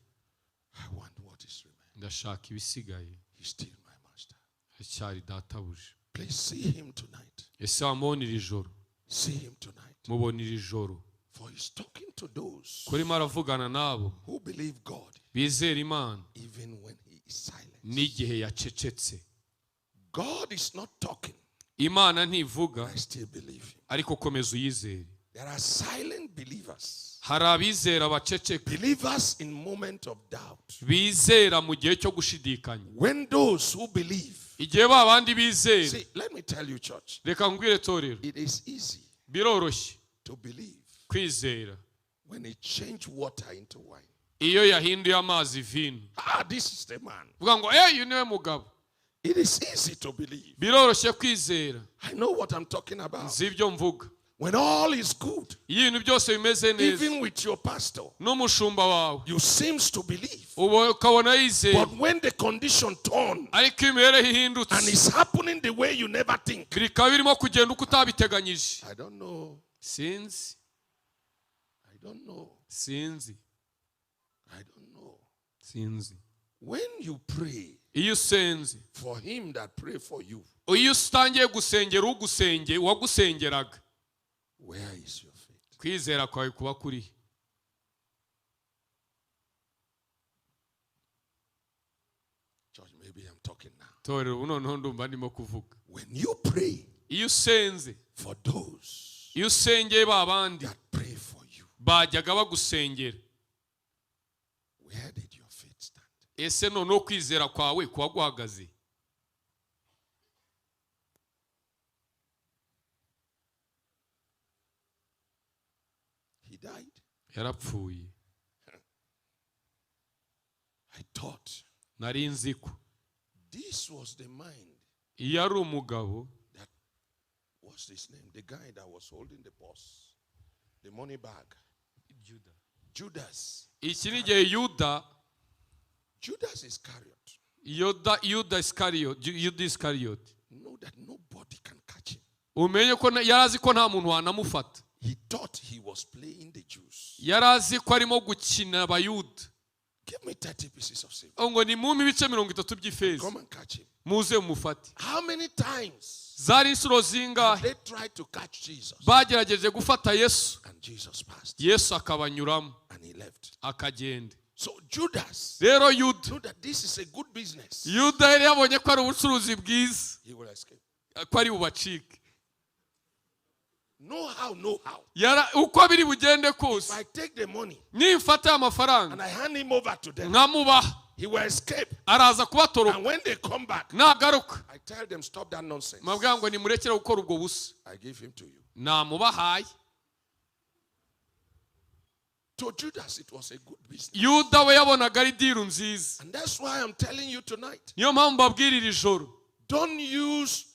I want what is remain. Ndashaka ibisigaye. He's still my master. Aracyari databuja. Please see him tonight. Ese wamubona iri joro? See him tonight. Mubona iri joro. For he's talking to those Kurimo aravugana nabo who believe God bizera Imana even when he is silent. n'igihe yacecetse. God is not talking. Imana ntivuga, I still believe him. ariko komeza uyizere. There are silent believers. Hari abizera baceceka, Believers in moment of doubt. bizera mu gihe cyo gushidikanya. When those who believe. Igihe ba bandi bizera. See, let me tell you, church. Reka ngwire torero, It is easy biroroshye to believe kwizera. When he changed water into wine. Iyo yahinduye amazi vino. Ah, this is the man. Uvuga ngo eee uyu niwe mugabo. It is easy to believe. Biroroshye kwizera. I know what I'm talking about. Nzi ibyo mvuga. When all is good, Iyo ibintu byose bimeze neza, even with your pastor, n'umushumba wawe you seems to believe. uba ukabona yizeye. But when the condition turn Ariko iyo imibereho ihindutse, and it's happening the way you never think. bikaba birimo kugenda uko utabiteganyije. I don't know. Sinzi. I don't know. Sinzi. I don't know. Sinzi. When you pray Iyo usenze, for him that pray for you, iyo utangiye gusengera ugusenge uwagusengeraga, where is your faith? Kwizera kwawe kuba kuri? Church, maybe I'm talking now. Torero, ubu noneho ndumva ndimo kuvuga. When you pray Iyo usenze, for those iyo usengeye ba bandi that pray for you, bajyaga bagusengera, where did your faith stand? Ese noneho kwizera kwawe kuba guhagaze? He died. Yarapfuye. I thought Nari nzi ko this was the mind iyo ari umugabo that, what's his name? The guy that was holding the purse, the money bag. Judas. Iki ni igihe Yuda. Judas Iscariot. Yuda, Yuda Isikariyoti, Yuda Isikariyoti. Know that nobody can catch him. Umenye ko yari azi ko nta muntu wanamufata. He thought he was playing the Jews. Yari azi ko arimo gukina Abayuda. Give me 30 pieces of silver. Ngo ni mumpe ibice 30 by'ifeza. Come and catch him. Muze mumufate. How many times Zari inshuro zingahe they tried to catch Jesus? bagerageje gufata Yesu? And Jesus passed Yesu akabanyuramo and he left. akagenda. So Judas Rero Yuda, knew that this is a good business. Yuda yari yabonye ko ari ubucuruzi bwiza, He will escape. Ko ari bubacike. No how, no how. Uko biri bugende kose, If I take the money nimfata aya mafaranga and I hand him over to them, nkamubaha, he will escape. Araza kubatoroka. And when they come back, Nagaruka, I tell them, stop that nonsense. Mabwira ngo nimurekere gukora ubwo busa. I give him to you. Namubahaye. To Judas, it was a good business. Yuda we yabonaga ari deal nziza. And that's why I'm telling you tonight. Niyo mpamvu mbabwira iri joro. Don't use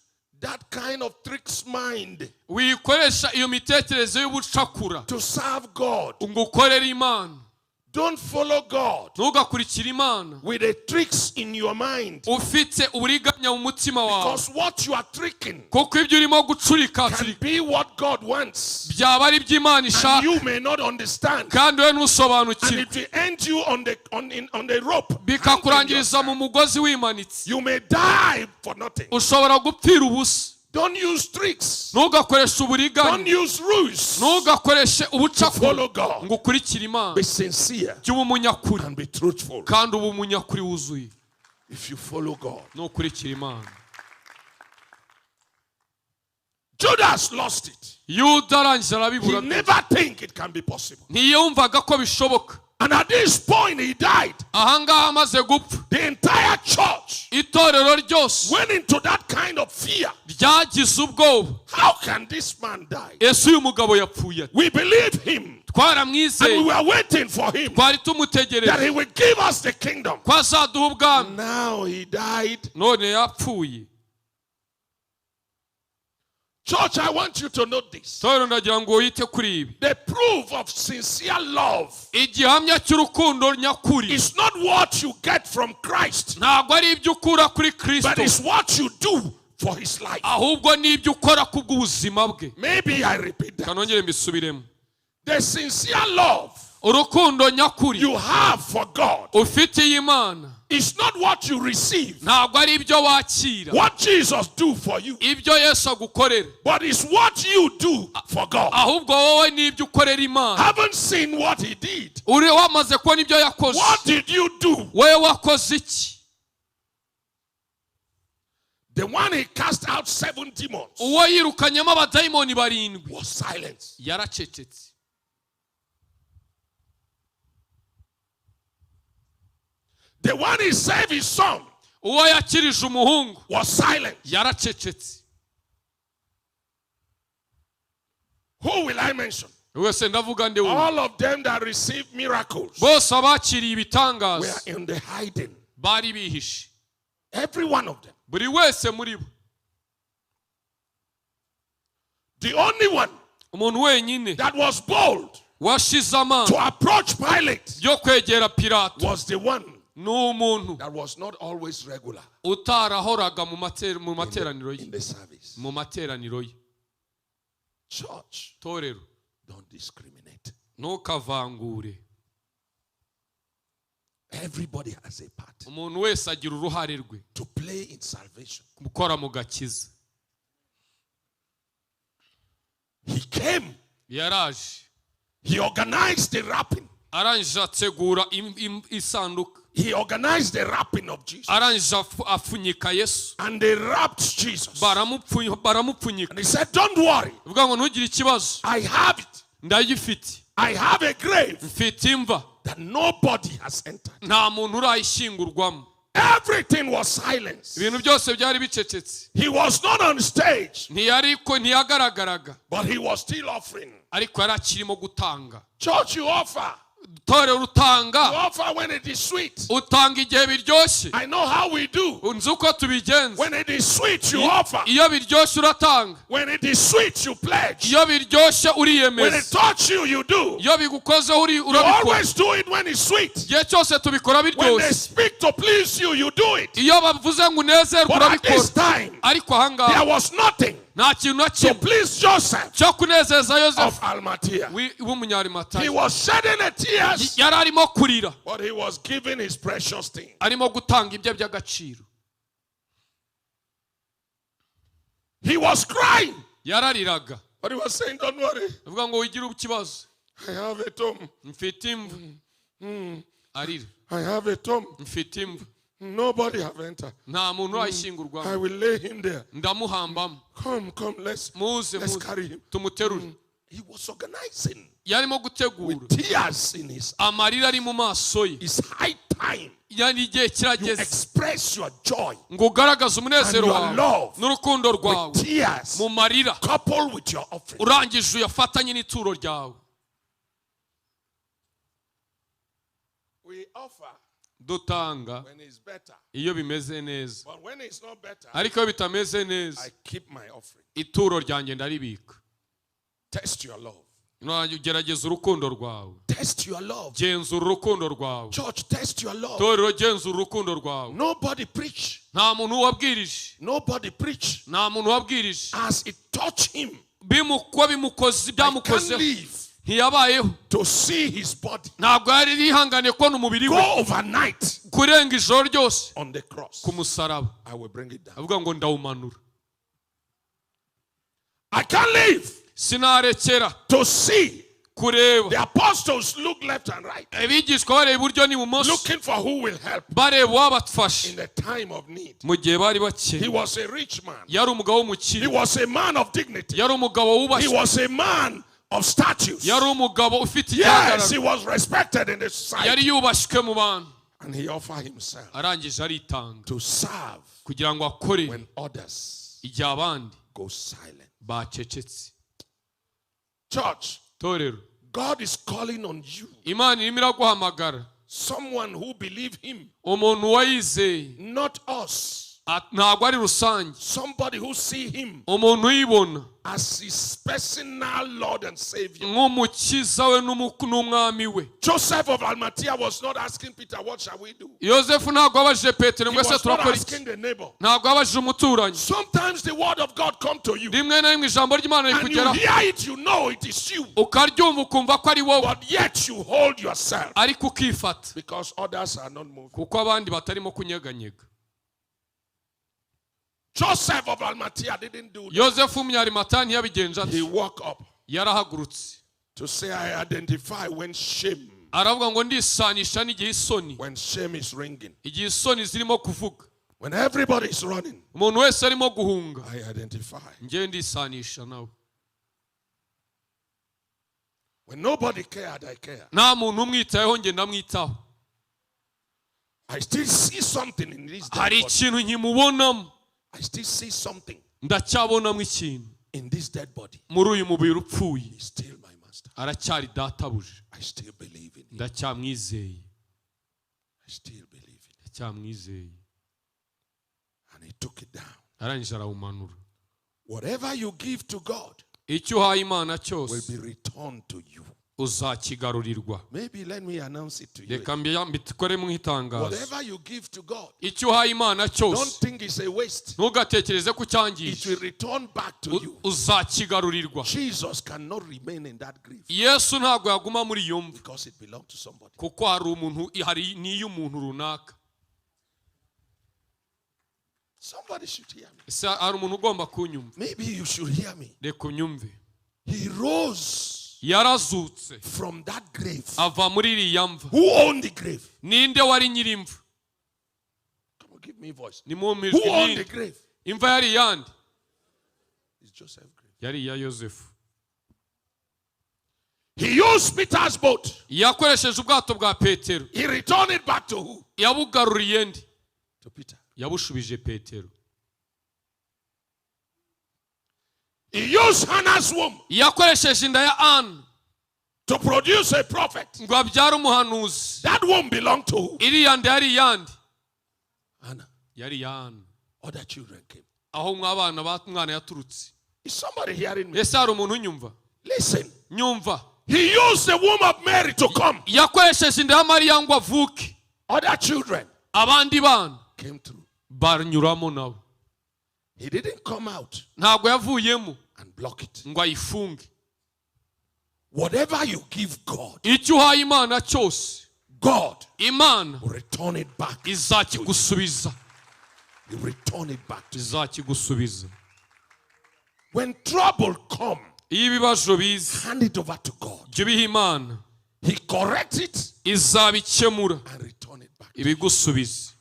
that kind of tricks mind Wikoresha iyo mitekerereze y'ubucakura to serve God. Ngo ukorere Imana. Don't follow God Ntugakurikire Imana with the tricks in your mind. Ufite uburiganya mu mutima wawe. Because what you are tricking Kuko ibyo urimo gucurika can be what God wants. Byaba ari ibyo Imana And ishaka, you may not understand. Kandi wowe And ntusobanukirwe. it will end you on the rope. Bikakurangiriza mu mugozi wimanitse. You may die for nothing. Ushobora gupfira ubusa. Don't use tricks. Ntugakoreshe uburiganya. Don't use ruse. Ntugakoreshe ubucakura Follow God. Ngo ukurikire Imana. Be sincere Jya uba umunyakuri and be truthful. Kandi uba umunyakuri wuzuye. If you follow God. Nukurikira Imana. Judas lost it. Yuda arangije He arabibura. never think it can be possible. Ntiyumvaga ko bishoboka. And at this point he died. Ahangaha amaze gupfa, The entire church itorero ryose went into that kind of fear. Ryagize ubwoba. How can this man die? Ese uyu mugabo yapfuye ate? We believe him. Twaramwizeye. And we were waiting for him Twari tumutegereje that he will give us the kingdom. Ko azaduha ubwami. Now he died. None yapfuye. Church, I want you to note this. Torero, ndagira ngo wite kuri ibi. The proof of sincere love Igihamya cy'urukundo nyakuri is not what you get from Christ, ntabwo ari ibyo ukura kuri but Kristo, it's what you do for his life. Ahubwo ni ibyo ukora kubw'ubuzima bwe. Maybe I repeat that. Kanongere mbisubiremo. The sincere love Urukundo nyakuri you have for God ufitiye Imana is not what you receive, ntabwo ari ibyo wakira, what Jesus do for you, ibyo Yesu agukorera, but it's what you do for God. Ahubwo wowe ni ibyo ukorera Imana. Haven't seen what he did. Uri wamaze kubona ibyo yakoze. What did you do? Wowe wakoze iki? The one he cast out seven demons Uwo yirukanyemo abadayimoni barindwi was silent. Yaracecetse. The one he saved his son Uwo yakirije umuhungu was silent. yaracecetse. Who will I mention? Wese ndavuga nde wundi? All of them that received miracles Bose abakiriye were ibitangaza in the hiding. bari bihishe. Every one of them. Buri wese muri bo. The only one Umuntu wenyine that was bold washize amanga to approach Pilate yo kwegera Pilato was the one ni umuntu that was not always regular utarahoraga mu materaniro ye in the service. mu materaniro ye. Church, Torero, don't discriminate. ntukavangure. Everybody has a part Umuntu wese agira uruhare rwe to play in salvation. gukora mu gakiza. He came. Yaraje. He organized the wrapping. Arangije ategura isanduka. He organized the wrapping of Jesus. Arangije apfunyika Yesu. And they wrapped Jesus. Baramupfunyika. And he said, "Don't worry. Uvuga ngo ntugire ikibazo. I have it. Ndayifite. I have a grave Mfite imva that nobody has entered." nta muntu urayishyingurwamo. Everything was silence. Ibintu byose byari bicecetse. He was not on stage, Ntiyariko ntiyagaragaraga, but he was still offering. Ariko yari akirimo gutanga. Church, you offer. Torero, utanga. You offer when it is sweet. Utanga igihe biryoshye. I know how we do. Nzi uko tubigenza. When it is sweet, you offer. Iyo biryoshye uratanga. When it is sweet, you pledge. Iyo biryoshye When it uriyemeza. touch you, you do. Iyo bigukozeho You urabikora. always do it when it's sweet. Igihe cyose tubikora When they biryoshye. speak to please you, you do it. Iyo bavuze ngo unezerwe But at this urabikora. time, Ariko ahangaha there was nothing nta kintu na to kimwe please Joseph cyo kunezeza Yosefu of Arimathea. w'Umunyarimatayo. He was shedding the tears, Yari arimo kurira, but he was giving his precious thing. arimo gutanga ibye by'agaciro. He was crying, Yarariraga, but he was saying, "Don't worry, avuga ngo wigire ikibazo, I have a tomb. Mfite imva. Arira. I have a tomb. Mfite imva. Nobody have entered. Nta muntu I urayishyingurwamo. will lay him there. Ndamuhambamo. Come, come, let's, Muze, let's muze carry him." tumuterure. He was organizing Yarimo gutegura with tears in his amarira ari mu maso ye. It's high time Yani igihe you kirageze express your joy ngo ugaragaze umunezero and your wawe love n'urukundo rwawe with tears mu marira, coupled with your offering. urangije uyafatanye n'ituro ryawe. We offer Dutanga when it's better. iyo bimeze neza, But when it's not better, ariko iyo bitameze neza, I keep my offering. Ituro ryanjye ndaribika. Test your love. Gerageza urukundo rwawe. Test your love. Genzura urukundo rwawe. Church, test your love. Torero, genzura urukundo rwawe. Nobody preach. Nta muntu wabwirije. Nobody preach. Nta muntu wabwirije. As it touched him, Bimuko bimukoze I can't byamukozeho live ntiyabayeho to see his body ntabwo yari yihanganiye kubona umubiri we go overnight kurenga ijoro ryose on the cross. ku musaraba. I will bring it down. Avuga ngo ndawumanura. I can't live Sinarekera to see kureba the apostles look left and right, abigishwa bareba iburyo n'ibumoso, looking for who will help bareba uwabafasha in the time of need. mu gihe bari He bakennye. was a rich man. Yari umugabo He w'umukire. was a man of dignity. Yari umugabo He wubashywe. was a man of status. Yari umugabo ufite Yes, igihagararo. he was respected in the Yari society. yubashywe mu bantu. And he offered himself Arangije aritanga to serve kugira ngo akore when others igihe abandi go silent. Bacecetse. Church, Torero, God is calling on you. Imana irimo iraguhamagara. Someone who believe him, Umuntu wayizeye. Not us. Ntabwo ari rusange. Somebody who see him Umuntu uyibona as his personal Lord and Savior. Nk'umukiza we n'umwami we. Joseph of Arimathea was not asking Peter, "What shall we do?" Yosefu ntabwo yabajije Petero He ngo ese was not turakora iki? asking the neighbor. Ntabwo yabajije umuturanyi. Sometimes the word of God come to you Rimwe na rimwe ijambo ry'Imana and you rikugeraho, hear it, you know it is you. Ukaryumva ukumva ko ari wowe, But yet you hold yourself ariko ukifata because others are not moving. Kuko abandi batarimo kunyeganyega. Joseph of Arimathea didn't do that. Yosefu w'Umunyarimatayo ntiyabigenje He atyo. woke up Yarahagurutse to say, "I identify when shame, aravuga ngo ndisanisha n'igihe isoni when shame is ringing, igihe isoni zirimo kuvuga, when everybody is running, umuntu wese arimo guhunga, I identify. Njyewe ndisanisha nawe. When nobody cared, I care. Nta muntu umwitayeho njye ndamwitaho. I still see something in this dead Hari body. Ikintu nkimubonamo. I still see something Ndacyabonamo ikintu in this dead body. muri uyu mubiri upfuye. He's still my master." master. Aracyari databuja. I still believe in him. Ndacyamwizeye. I still believe in him. Ndacyamwizeye. And he took it down. Arangije arawumanura. Whatever you give to God Icyo uhaye Imana will cyose be returned to you. Uzakigarurirwa. Maybe let me announce it to you. Reka mbikore mu itangazo. Whatever you give to God, Icyo uhaye Imana don't cyose think it's a waste. ntugatekereze ko It ucyangije. will return back to you. Uzakigarurirwa. Jesus cannot remain in that grave Yesu ntabwo yaguma muri iyo mva because it belonged to somebody. kuko hari umuntu hari n'iy'umuntu runaka. Somebody should hear me. Ese hari umuntu ugomba kunyumva? Maybe you should hear me. Reka unyumve. He rose Yarazutse from that grave. ava muri iriya mva. Who owned the grave? Ninde wari nyir'imva? Come on, give me voice. Nimumpe Who ijwi. owned the Ninde grave? imva yari iyande? It's Joseph's grave. Yari iya Yosefu. He used Peter's boat. Yakoresheje ubwato bwa Petero. He returned it back to who? Yabugaruriye nde? To Peter. Yabushubije Petero. He used Hannah's womb Yakoresheje inda ya Ana to produce a prophet. ngo abyare umuhanuzi. That womb belonged to who? Iriya nda yari iyande? Hannah. Yari iya Ana. Other children came. Aho mwabana ba mwana yaturutse. Is somebody hearing me? Ese hari umuntu unyumva? Listen. Nyumva. He used the womb of Mary to come. Yakoresheje inda ya Mariya ngo avuke. Other children Abandi bana came through. banyuramo nabo. He didn't come out Ntabwo yavuyemo and block it. ngo ayifunge. Whatever you give God, Icyo uhaye Imana cyose, God Imana will return it back. izakigusubiza. He will return it back to you. Izakigusubiza. When trouble come, Iyo ibibazo biza, hand it over to God. jya ubiha Imana. He corrects it Izabikemura and return it back. ibigusubize.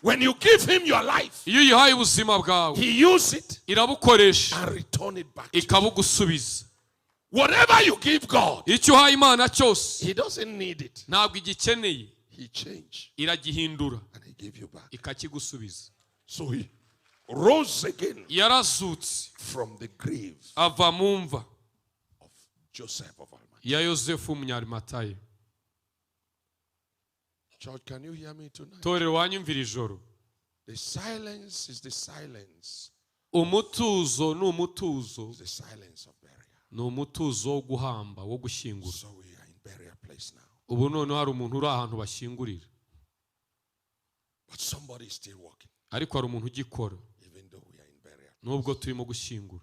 When you give him your life, Iyo uyihaye ubuzima bwawe, he use it irabukoresha and return it back to you. ikabugusubiza. Whatever you give God, Icyo uhaye Imana cyose, he doesn't need it. ntabwo igikeneye. He changed Iragihindura and he gave you back. ikakigusubiza. So he rose again Yarazutse from the grave ava mu mva of Joseph of Arimathea. ya Yosefu w'Umunyarimatayo. Church, can you hear me tonight? Torero, wanyumvira ijoro? The silence is the silence. Umutuzo ni umutuzo. It's the silence of burial. Ni umutuzo wo guhamba, wo gushyingura. So we are in burial place now. Ubu noneho hari umuntu uri ahantu bashyingurira. But somebody is still working, Ariko hari umuntu ugikora even though we are in burial. nubwo turimo gushyingura.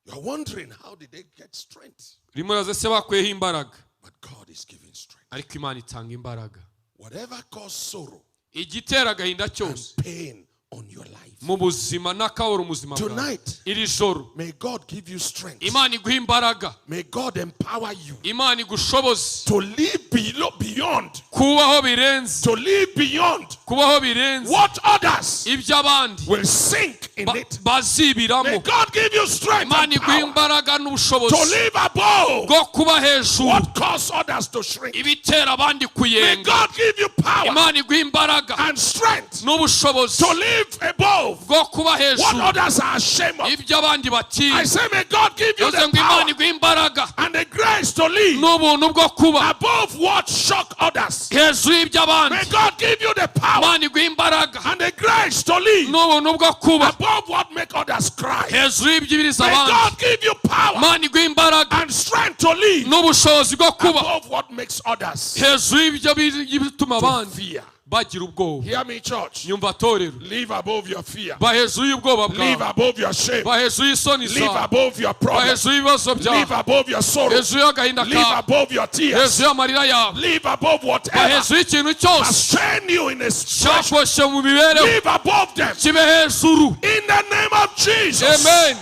You are wondering, how did they get strength? Rimwe uraza se bakuyeho imbaraga? But God is giving strength. Ariko Imana itanga imbaraga. Whatever caused sorrow Igitera agahinda cyose and pain on your life. mu buzima n'akabura ubuzima bwawe, Tonight, iri joro, may God give you strength. Imana iguha imbaraga. May God empower you Imana igushoboze to live below, beyond, kubaho birenze, to live beyond kubaho birenze what others iby'abandi will sink in it. bazibiramo. May God give you strength Imana and iguha power imbaraga to n'ubushobozi live above bwo kuba hejuru what caused others to shrink. ibitera abandi May kuyenga. God give you power Imana iguha imbaraga and strength n'ubushobozi to live above bwo kuba what hejuru others are ashamed of. ibyo abandi I batinya. say, may God give you Bivuze the ngo Imana power iguha imbaraga and the grace to live n'ubuntu bwo kuba above what shock others. hejuru y'iby'abandi. May God give you the power Imana iguha imbaraga and the grace to live n'ubuntu bwo kuba above what make others cry. hejuru y'ibyibiriza May abandi. God give you power Imana iguha imbaraga and strength to live n'ubushobozi bwo kuba above what makes others hejuru y'ibyo bituma to abandi fear. bagira ubwoba. Hear me, church. Nyumva torero. Live above your fear. Ba hejuru y'ubwoba Live bwawe. above your shame. Ba hejuru y'isoni Live zawe. above your Ba problems. hejuru y'ibibazo Live byawe. above your sorrow. Hejuru y'agahinda Live kawe. above your tears. Hejuru y'amarira yawe. Live above Ba whatever hejuru y'ikintu cyose has chained you in a situation. cyakoshye mu mibereho. Live above them. Kibe hejuru. In the name of Jesus. Amen.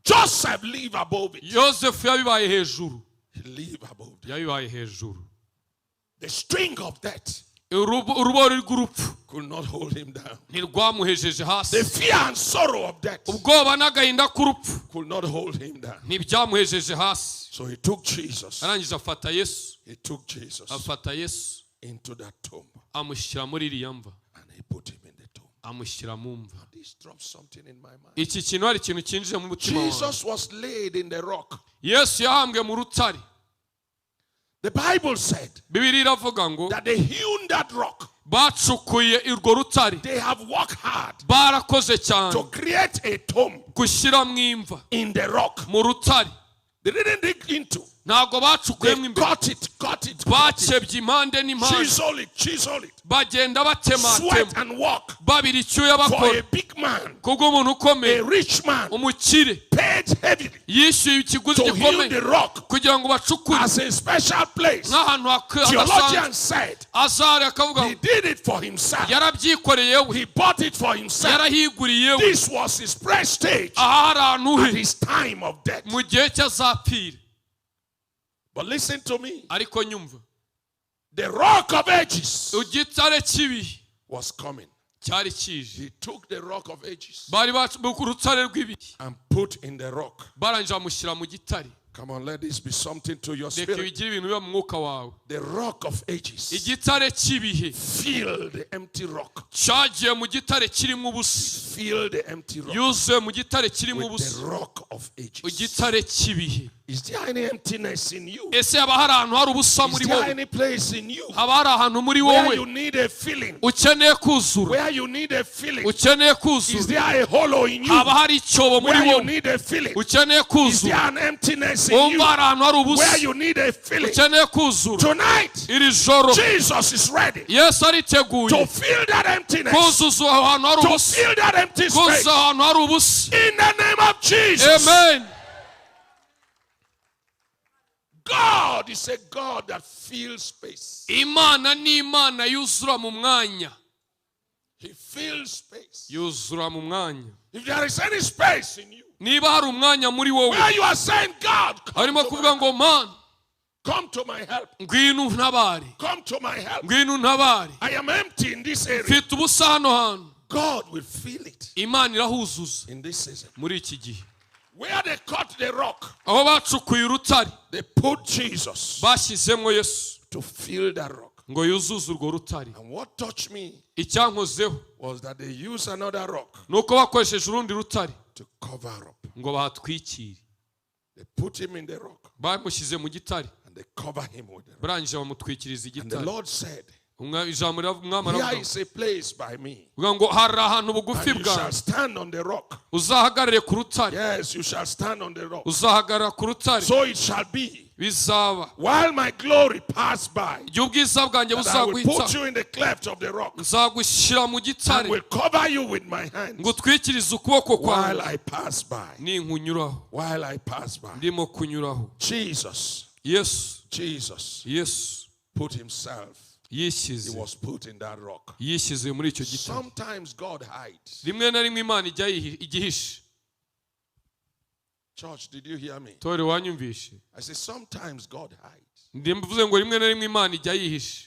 Joseph live above it. Yosefu yabibaye hejuru. He live above them. Yabibaye hejuru. The string of death Urubori rw'urupfu could not hold him down. ntirwamuhejeje hasi. The fear and sorrow of death Ubwoba n'agahinda k'urupfu could not hold him down. ntibyamuhejeje hasi. So he took Jesus. Arangije afata Yesu. He took Jesus Afata Yesu into that tomb amushyira muri iriya mva. and he put him in the tomb. Amushyira mu mva. This dropped something in my mind. Iki kintu hari ikintu cyinjiye mu mutima wawe. Jesus was laid in the rock. Yesu yahambwe mu rutare. The Bible said Bibiliya iravuga ngo that they hewn that rock. Bacukuye urwo rutare. They have worked hard Barakoze cyane to create a tomb gushyira mu imva in the rock. Mu rutare. They didn't dig into. Ntabwo They bacukuyemo imbere. cut it, cut it, cut it. Bakebye impande n'impande. Chisel it, chisel it. Bagenda Sweat batematema and work babira icyuya for bakora a big man, kubw'umuntu ukomeye a rich man, umukire paid heavily yishyuye ikiguzi to hew gikomeye the rock kugira ngo bacukure as a special place. nk'ahantu hadasanzwe. Theologians said Azari akavuga he ngo did it for himself. yarabyikoreye we. He bought it for himself. Yarahiguriye we. This was his prestige Aha hari ahantu at he his time of death. Mu gihe cye azapfira. But listen to me. Ariko nyumva. The Rock of Ages Igitare cy'ibihe was coming. Cyari kije. He took the Rock of Ages Bari ku rutare rw'ibihe and put in the rock. Barangije bamushyira mu gitare. Come on, let this be something to your Reka spirit. bigire ibintu biba mu mwuka wawe. The Rock of Ages Igitare cy'ibihe filled the empty rock. Cyagiye mu gitare kirimo ubusa. Fill the empty rock Yuzuye mu gitare kirimo with ubusa. the Rock of Ages. Igitare cy'ibihe. Is there any emptiness in you? Ese haba hari ahantu hari ubusa Is muri there wowe? any place in you Haba hari ahantu muri where wowe you need a filling? ukeneye kuzura? Where you need a filling? Ukeneye Is kuzura? there a hollow in you Haba hari icyobo muri where you wowe need a filling? ukeneye Is kuzura? there an emptiness in Wumva you hari ahantu hari where ubusa you need a filling? ukeneye kuzura? Tonight, Iri joro Jesus is ready Yesu ariteguye to fill that emptiness, kuzuza aho hantu hari to ubusa, fill that empty space. kuzuza ahantu hari ubusa. In the name of Jesus. Amen. God is a God that fills space. Imana ni Imana yuzura mu mwanya. He fills space. Yuzura mu mwanya. If there is any space in you Niba hari umwanya muri wowe where you are saying, "God, come harimo to kuvuga my, ngo Mana, come to my help, ngwino untabare, come to my help. Ngwino untabare, I am empty in this area." Mfite ubusa hano hantu. God will fill it Imana irahuzuza in this season. Muri iki gihe. Where they cut the rock, Aho bacukuye urutare they put Jesus bashyizemo Yesu to fill that rock. Ngo yuzuze urwo rutare. And what touched me Icyankozeho was that they used another rock ni uko bakoresheje urundi rutare to cover up. Ngo bahatwikire. They put him in the rock Bamushyize mu gitare and they cover him with the rock. barangije bamutwikiriza And the igitare. Lord said, Ijambo umwami "Here aravuga is a place by me. ngo ngo hari ahantu bugufi And you shall bwawe stand on the rock." uzahagarare ku rutare. Yes, you shall stand on the rock. Uzahagarara ku rutare. So it shall be Bizaba while my glory pass by, igihe ubwiza bwanjye that I will put buzaguhita you in the cleft of the rock nzagushyira mu and gitare will cover you with my hands ngo utwikirize ukuboko while kwawe I pass by. ninkunyuraho. While I pass by. Ndimo kunyuraho. Jesus, Yesu, Jesus Yesu put himself. He yishyize was put in that rock. yishyize muri icyo gitare. Sometimes God hides. Rimwe na rimwe Imana ijya igihishe. Church, did you hear me? Torero wanyumvishe? I say sometimes God hides. Mvuze ngo rimwe na rimwe Imana ijya yihishe.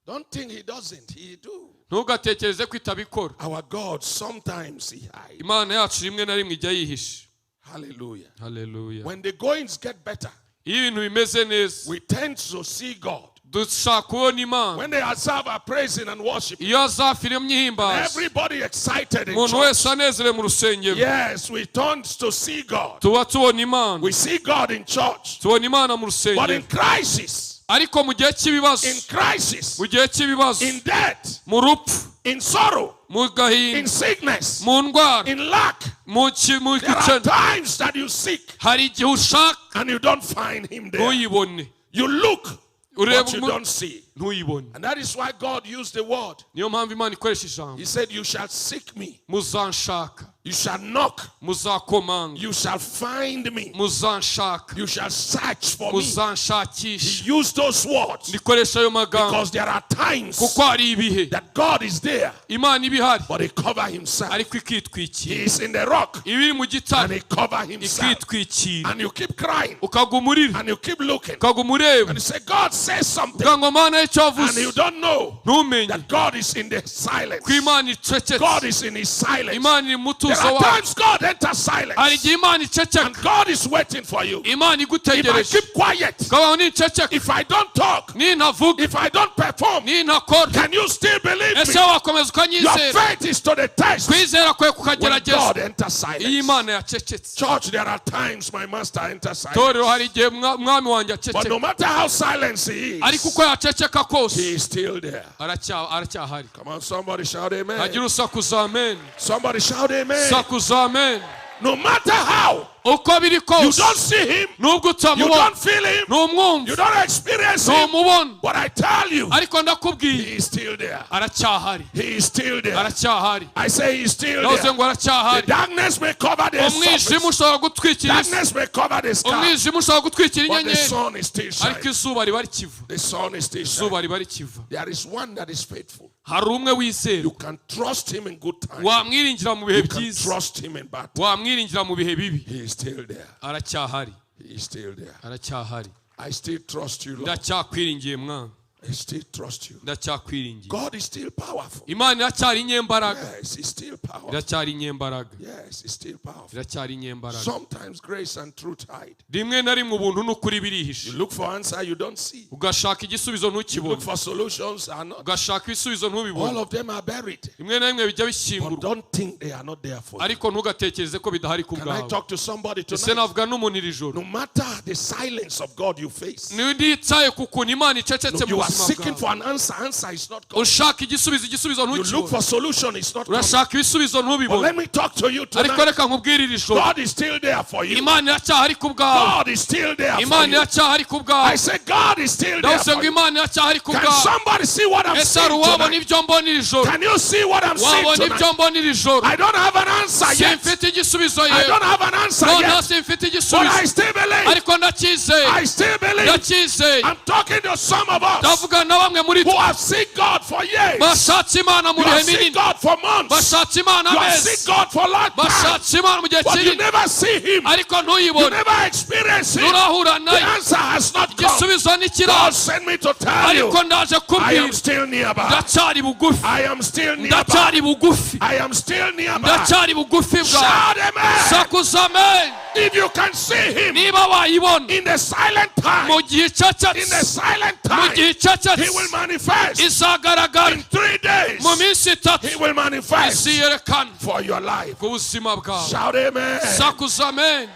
Don't think he doesn't. He do. Ntugatekereze ko itabikora. Our God, sometimes he hides. Imana yacu rimwe na rimwe ijya yihishe. Hallelujah. Haleluya. When the goings get better, Iyo ibintu bimeze neza we tend to see God. Dushaka kubona Imana. When they ourselves are praising and worshiping, Iyo azafiremo ihimbaza everybody excited in umuntu church. Wese anezerewe mu rusengero Yes, we turn to see God. tuba tubona Imana. We see God in church. Tubona Imana mu But rusengero. in crisis, Ariko mu gihe cy'ibibazo, in crisis, mu gihe cy'ibibazo, in death, mu rupfu, in sorrow, mu in gahinda, sickness, mu ndwara, in lack, mu ki- mu there are gukena times that you seek hari igihe ushaka and you don't find him there. ntuyibone. You look, Ureba but you don't see. Ntuyibone. And that is why God used the word. Niyo mpamvu Imana ikoresha ijambo. He said, "You shall seek me, Muzanshaka, you shall knock, muzakomanga, you shall find me, muzanshaka, you shall search for me." muzanshakisha. He used those words Ndikoresha ayo magambo because there are times kuko hari ibihe that God is there, Imana iba ihari but he cover himself. ariko ikitwikira. He is in the rock Iba iri mu and gitare he cover himself. ikitwikira. And you keep crying Ukaguma urira and you keep looking. ukaguma ureba And you say, "God says something." uvuga ngo Mana icyo And wavuze you don't know ntumenye that God is in the silence. ko Imana icecetse. God is in his silence. Imana iri mu There mutuzo. umudendezo are wacu. Times God enters Hari silence. igihe Imana iceceka. And God is waiting for you. Imana If I igutegereje. keep quiet, Ukabaho ninceceka, if I don't talk, nintavuga, if I don't perform, nintakora, can you still believe ese me? wakomeza Your ukanyizera? faith is to the test Kwizera kwe when kukagerageza God enters iyo silence. Imana yacecetse. Church, there are times my master enters Torero, hari silence. igihe mwami wanjye But aceceka. no matter how silent he Ariko is, uko yaceceka he kose, is still there. aracyahari. Come on, somebody shout amen. Hagira usakuza amen. Somebody shout amen. Sakuza amen. No matter how Uko biri you kose, don't see him, nubwo you utamubona, don't feel him, ntumwumva, you don't experience him, ntumubona, but I tell you, ariko ndakubwiye, he is still there. aracyahari. He is still there. Aracyahari. I say he is still Navuze there. ngo The aracyahari. darkness may cover the Umwijima surface. ushobora gutwikira isi. Darkness may cover the sky, Umwijima ushobora gutwikira but the inyenyeri, sun is still ariko shining. izuba riba rikiva. The sun is still shining. Izuba riba rikiva. There is one that is faithful. Hari umwe wizera. You can trust him in good times. Wamwiringira mu bihe You can byiza, trust him in bad times. wamwiringira mu bihe bibi. He is still there. Aracyahari. He is still there. Aracyahari. I still trust you, Lord. Ndacyakwiringiye, mwana. I still trust you. Ndacyakwiringiye. God is still powerful. Imana iracyari inyembaraga. Yes, He's still powerful. Iracyari inyembaraga. Yes, He's still powerful. Iracyari inyembaraga. Sometimes grace and truth hide. Rimwe na rimwe ubuntu n'ukuri birihishe. You look for answer, you don't see. Ugashaka igisubizo, You look ntukibone. for solutions, are not. Ugashaka ibisubizo, ntubibone. All of them are buried. Rimwe na rimwe bijya But bishyingurwa. don't think they are not there for you. Ariko ntugatekereze ko bidahari ku Can I bwawe. talk to somebody Ese tonight? navuga n'umuntu iri joro? No matter the silence of God you face, Ntitaye ku kuntu Imana icecetse mu you are buzima seeking bwawe, for an answer. Answer is not coming. ushaka igisubizo, igisubizo You look ntukibone. for solution, it's not coming. Urashaka ibisubizo, But ntubibone. let me talk to you Ariko tonight. reka nkubwire iri joro, God is still there for you. Imana iracyahari ku bwawe. God is still there for Imana you. iracyahari ku bwawe. I say God is still there Ndavuze for ngo you. Imana iracyahari ku Can bwawe. somebody see what I'm Ese hari seeing uwabona tonight? ibyo mbona iri joro? Can you see what I'm seeing Wabona tonight? ibyo mbona iri joro? I don't have an answer yet. Simfite igisubizo I yewe. don't have an answer Noneho yet. simfite But I igisubizo, still believe. ariko ndacyizeye. I still believe. Ndacyizeye. I'm talking to some of us Ndavuga na bamwe muri who twe have seen God for years. bashatse Imana mu You bihe have seen binini, God for months. bashatse Imana You have amezi, seen God for long time. bashatse Imana mu gihe But you kinini, never see Him. ariko You ntuyibone. never experience Him. Nturahura The nayo. answer has not come. Igisubizo God ntikiraza. sent me to tell you, Ariko ndaje I am kubwira, still nearby. ndacyari bugufi. I am still nearby. Ndacyari bugufi. I am still nearby. Ndacyari bugufi bwawe. Shout amen. Sakuza amen. If you can see Him Niba wayibona in the silent time, mu gihe in the icecetse, silent mu time, gihe He icecetse, will manifest izagaragara in 3 days. mu minsi 3. He will manifest Iziyerekana for your life. ku buzima bwawe. Shout amen. Sakuza amen.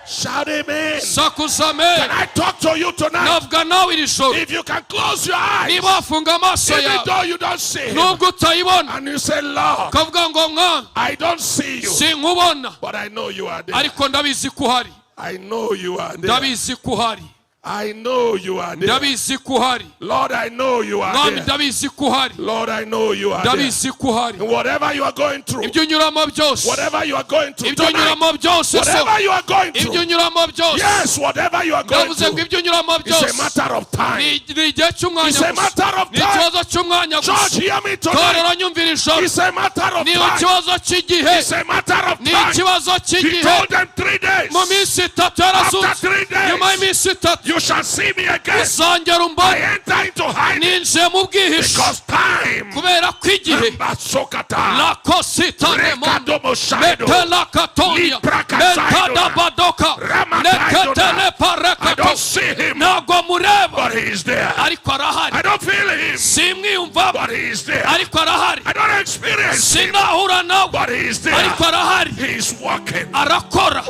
Shout amen. Sakuza amen. Can I talk to you tonight? Navuga nawe iri joro? If you can close your eyes, Niba wafunga amaso even yawe, though you don't see Him, nubwo utayibona, and you say, Lord, ukavuga ngo mwana, I don't see you, sinkubona, but I know you are there. ariko ndabizi ko uhari. I know you are there. Ndabizi ko uhari. I know you are there. Ndabizi ko uhari. Lord, I know you are Mwami, there. ndabizi ko uhari. Lord, I know you are there. Ndabizi ko uhari. And whatever you are going through, Ibyo unyuramo byose, whatever you are going through ibyo tonight, unyuramo byose so, whatever you are going ibyo through, unyuramo byose, yes, whatever you are going ndavuze ngo through, ibyo unyuramo it's a byose matter of time. ni igihe cy'umwanya It's a gusa. matter of Ni time. ikibazo cy'umwanya Church, gusa. hear me tonight. Torero, nyumvira ijoro. It's a matter of Ni time. ikibazo cy'igihe. It's a matter of Ni time. ikibazo He cy'igihe. told them 3 days. Mu minsi 3 After yarazutse. 3 days, Nyuma y'iminsi 3 you shall see me again. uzongera I umbone. enter into hiding Ninjiye mu bwihisho because time. kubera ko igihe Mbasokata. lakositanemo Rekadomoshaido. metelakatonia mentadabadoka I neketeleparekato. don't see him, Ntabwo mureba, but he is there. ariko arahari. I don't feel him, Simwiyumvamo, but he is there. ariko arahari. I don't experience him, Sinahura nawe, but he is there. ariko arahari. He is working. Arakora,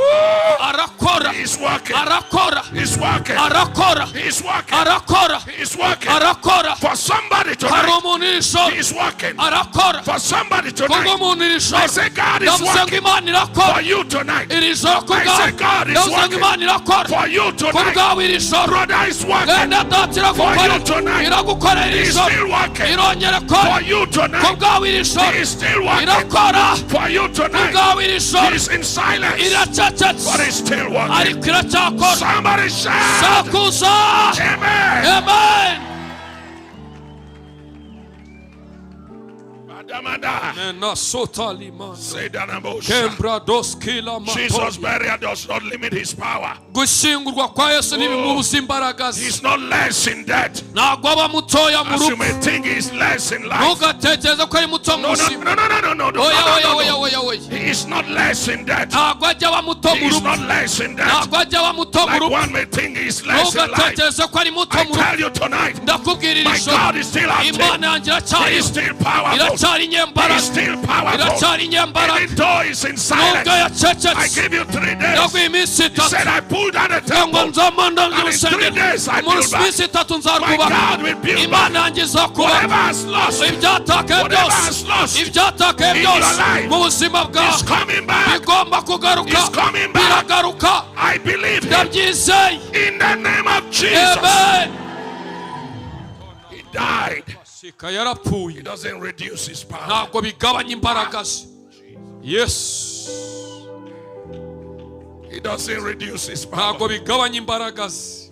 arakora, He is working. arakora, He is working. arakora, He is working. arakora, He is working. arakora. For somebody Hari tonight, umuntu iri joro. he is working. Arakora For somebody tonight, kubw'umuntu iri I joro. say God is Ndavuze ngo working. Imana irakora For you tonight. iri joro ku I bwawe. say God is Ndavuze ngo working. Imana irakora For you ku tonight. bwawe iri joro. Brother is working. Mwene data, iragukorera. For you tonight. Iragukorera iri He is joro. still working. Irongera ikora For you ku tonight. bwawe iri joro. He is still working. Irakora For you ku tonight. bwawe iri joro. He is in silence, Iracecetse, but he's still working. ariko iracyakora. Somebody shout. Sakuza Amen. amen. Adamada. Sedanabosha. Jesus' burial does not limit his power. Gushyingurwa kwa Yesu ntibimubuza imbaraga ze. He's not less in death. Ntabwo aba mutoya mu As you rupfu. may think he's less in life. Ntugatekereze ko ari muto mu No, no, buzima. no, no, no, no, no, no, Oya, no, oya, no, oya, no. oya, oya. He is He's not less in death. Ntabwo ajya aba muto He mu is rupfu. not less in death. Ntabwo ajya aba muto mu Like rupfu. one may think he's less in life. Ntugatekereze ko ari muto I mu rupfu. tell you tonight, Ndakubwira iri my joro, God is still active. Imana yanjye He iracyariho, is still powerful. iracyari He is inyembaraga, still powerful. iracyari inyembaraga. Even though he's in silence, Nubwo I yacecetse, give you 3 days. ndaguha iminsi He 3 said, I pulled down the ngo temple. nzamanda And in urusengero 3 days I mu build back. minsi 3 My nzarwubaka. God will build back. Imana yanjye izakubaka. Whatever has lost Ibyatakaye whatever byose, has lost ibyatakaye in your byose life mu buzima is bwawe coming back. bigomba kugaruka. It's coming back. Biragaruka. I believe him. Ndabyizeye. In the name of Jesus. Amen. He died. Sika yarapfuye. It doesn't reduce his power. Ntabwo bigabanya imbaraga ze. Yesu. It doesn't reduce his power. Ntabwo bigabanya imbaraga ze.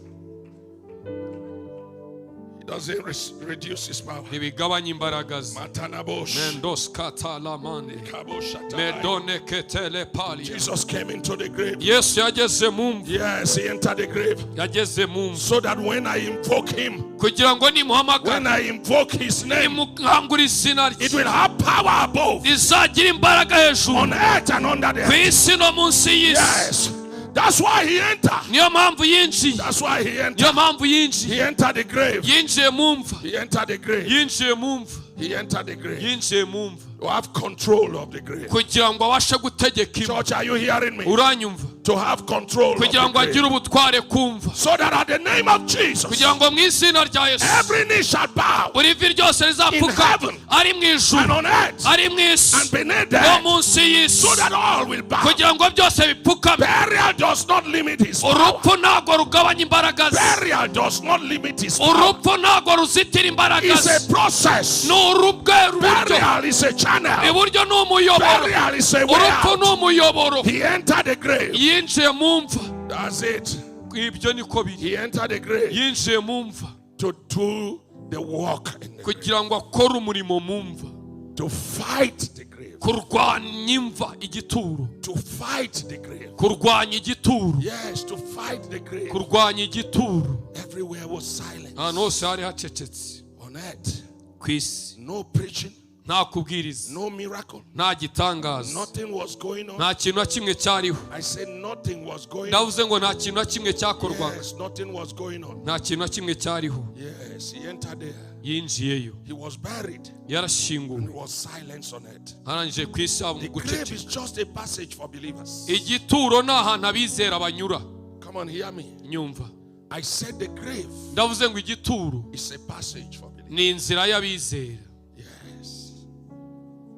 It doesn't reduce his power. Ntibigabanya imbaraga ze. Matanabosh. Mendos katalamane Kaboshatalai. medone ketele palia. Jesus came into the grave. Yesu yageze mu mva. Yes, he entered the grave. Yageze mu mva So that when I invoke him, kugira ngo nimuhamagara, when I invoke his name, nimukangura izina it rye, will have power above rizagira imbaraga hejuru on earth and under the ku earth. isi no munsi y'isi. Yes. That's why he entered. Niyo mpamvu yinjiye. That's why he entered. Niyo mpamvu yinjiye. He entered the grave. Yinjiye mu mva. He entered the grave. Yinjiye mu mva. He entered the grave. Yinjiye mu mva To have control of the grave. kugira ngo abashe gutegeka imva. Church, are you hearing me? Uranyumva? To have control of Kugira ngo the agire grave. ubutware kumva, So that at the name of Jesus, kugira ngo mu izina rya Yesu every knee shall bow buri vi ryose rizapfuka, In heaven ari mu and ijuru, on earth ari mu isi and beneath the no earth, munsi y'isi, so that all will bow. kugira ngo byose bipfukame. Burial does not limit his power. Urupfu ntabwo rugabanya imbaraga ze. Burial does not limit his power. Urupfu ntabwo ruzitira imbaraga It's ze. a process. Ni urubwe buryo. Burial is a channel. Iburyo ni umuyoboro. Burial is a way Urupfu out. ni umuyoboro. He entered the grave. Yinjiye mu mva. That's it. Ibyo niko biri. He entered the grave Yinjiye mu mva to do the work in the grave, kugira ngo akore umurimo mu mva, to fight the grave, kurwanya imva, igituro, to fight the grave. Kurwanya igituro. Yes, to fight the grave. Kurwanya igituro. Everywhere was silence. Ahantu hose hari hacecetse. On earth, Ku isi, no preaching, nta kubwiriza, no miracle, nta gitangaza, nothing was going on. nta kintu na kimwe cyariho. I said nothing was going on. Ndavuze ngo nta kintu na kimwe cyakorwaga. Yes, nothing was going on. Nta kintu na kimwe cyariho. Yes, he entered there. Yinjiyeyo. He was buried. Yarashyinguwe. There was silence on earth. Arangije ku isi haba The grave guceceka. is just a passage for believers. Igituro ni ahantu abizera banyura. Come on, hear me. Nyumva. I said the grave Ndavuze ngo igituro is a passage for believers. ni inzira y'abizera. Yes.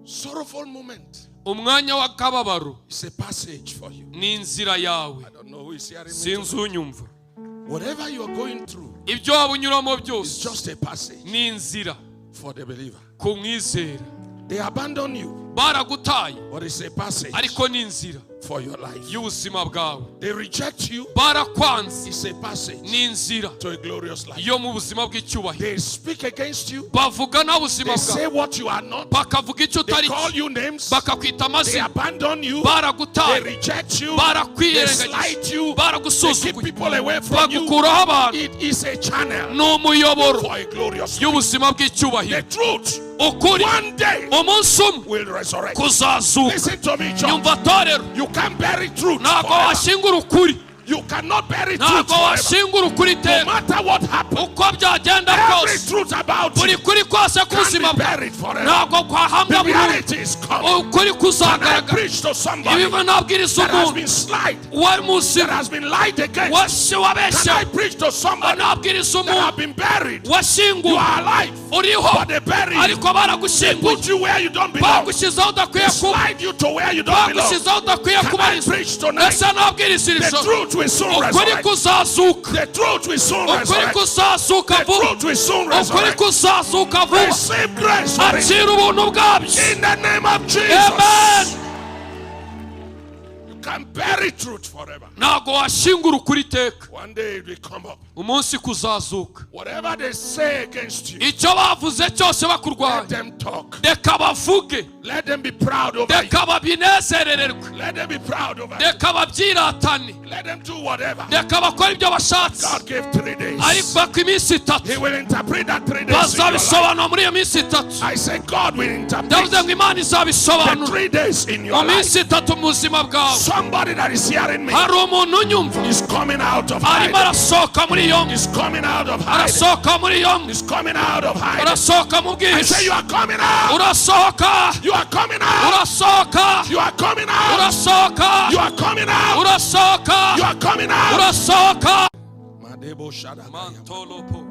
Sorrowful moment Umwanya w'akababaro is a passage for you. ni inzira yawe. I don't know who is hearing me. Sinzi unyumva. Whatever you are going through Ibyo waba unyuramo is byose just a passage ni inzira for the believer. ku mwizera. They abandon you, Baragutaye, but it's a passage ariko ni inzira for your life. y'ubuzima bwawe. They reject you, Barakwanze, it's a passage ni inzira to a glorious life. yo mu buzima bw'icyubahiro. They speak against you, Bavuga nta buzima they say bwawe, what you are not, bakavuga icyo they utari call cyo, you names, bakakwita they amazina. abandon you, they Baragutaye, reject you, they barakwirengagije, slight you, they keep baragusuzuguye, people away from you. bagukuraho abantu. It is a channel Ni umuyoboro for a glorious life. y'ubuzima The bw'icyubahiro. truth Ukuri one day umunsi umwe will resurrect. kuzazuka. Listen to me, church. Nyumva torero. You can't bury truth Ntabwo forever. washyingura ukuri. You cannot bury truth Ntabwo forever. washyingura ukuri No iteka. matter what happens, Uko byagenda every kose, truth about buri you kuri kose can k'ubuzima be bwawe buried forever. ntabwo kwahambwa The burundu. reality is coming. Ukuri Can I kuzagaragara. preach to somebody Ibiva nabwiriza that has umuntu been slighted, wari that muzima, has been lied against? wasi wabeshye? Can I preach to somebody Nabwiriza that umuntu have been buried? You washyinguwe? are alive, Uriho, but they bury you. ariko baragushyinguye. Put you where you don't belong. Bagushyize aho udakwiye kuba. Slide you to where you don't belong. Bagushyize aho udakwiye Can I kubarizwa. preach tonight? Ese nabwiriza iri The joro? truth will soon Ukuri resurrect. kuzazuka. The truth will soon Ukuri resurrect. kuzazuka The vuba. truth will soon Ukuri resurrect. kuzazuka vuba. Receive grace for it. Akira ubuntu bwabyo. In the name of Jesus. Amen. You can't can't bury truth forever. Ntabwo washyingura ukuri iteka. One day it will come up. Umunsi kuzazuka. Whatever they say against you, Icyo bavuze cyose let bakurwanya, them talk. Reka bavuge. Let them be proud over you. Reka babinezerererwe. Let them be proud over you. Reka babyiratane. Let them do whatever. Reka bakore ibyo bashatse. God gave 3 days. Ariko ko iminsi 3 He will interpret that 3 days in your life. bazabisobanura muri iyo minsi 3. I say God will interpret Ndavuze ngo Imana the izabisobanura 3 days in mu your life. minsi 3 mu buzima bwawe. Somebody that is hearing me Hari umuntu unyumva is coming out of arimo hiding. arasohoka muri iyo mva. Is coming out of hiding. Arasohoka muri iyo mva. Is coming out of hiding. Arasohoka mu I bwihisho. say you are coming out. Urasohoka. You are coming out. Urasohoka. You are coming out. Urasohoka. You are coming out. Urasohoka. You are coming out. Urasohoka. Madebo Shadakaya. Mantolopo.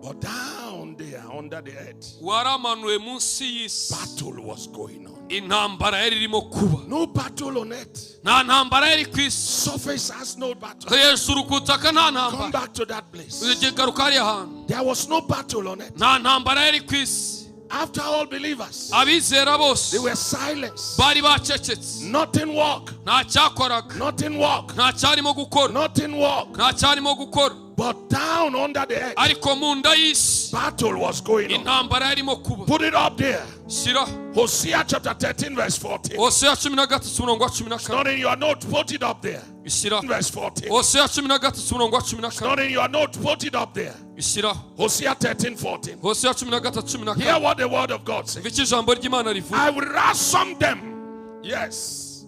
But down there under the earth, Waramanuwe munsi y'isi, battle was going on. Intambara yari irimo kuba. No battle on earth. Nta ntambara yari ku isi. Surface has no battle. Hejuru ku butaka nta Come ntambara. back to that place. Garuka hariya hantu. There was no battle on earth. Nta ntambara yari ku isi. After all believers, Abizera bose they were silenced. Bari bacecetse. Nothing work. Nta cyakoraga. Nothing work. Nta cyarimo gukora. Nothing work. Nta cyarimo gukora. But down under the earth, Ariko mu nda y'isi battle was going on. Intambara yarimo kuba. Put it up there. Shyira. Hosea chapter 13, verse 14. Hoseya 13 umurongo wa 14. Not in your note, put it up there. Ishyiraho. Verse 14. Hoseya 13 umurongo wa 14. Not in your note, put it up there. Ishyiraho. Hosea 13, 14. Hoseya 13 14. Hear what the word of God says. Umva icyo ijambo ry'Imana rivuga. I will ransom them. Yes.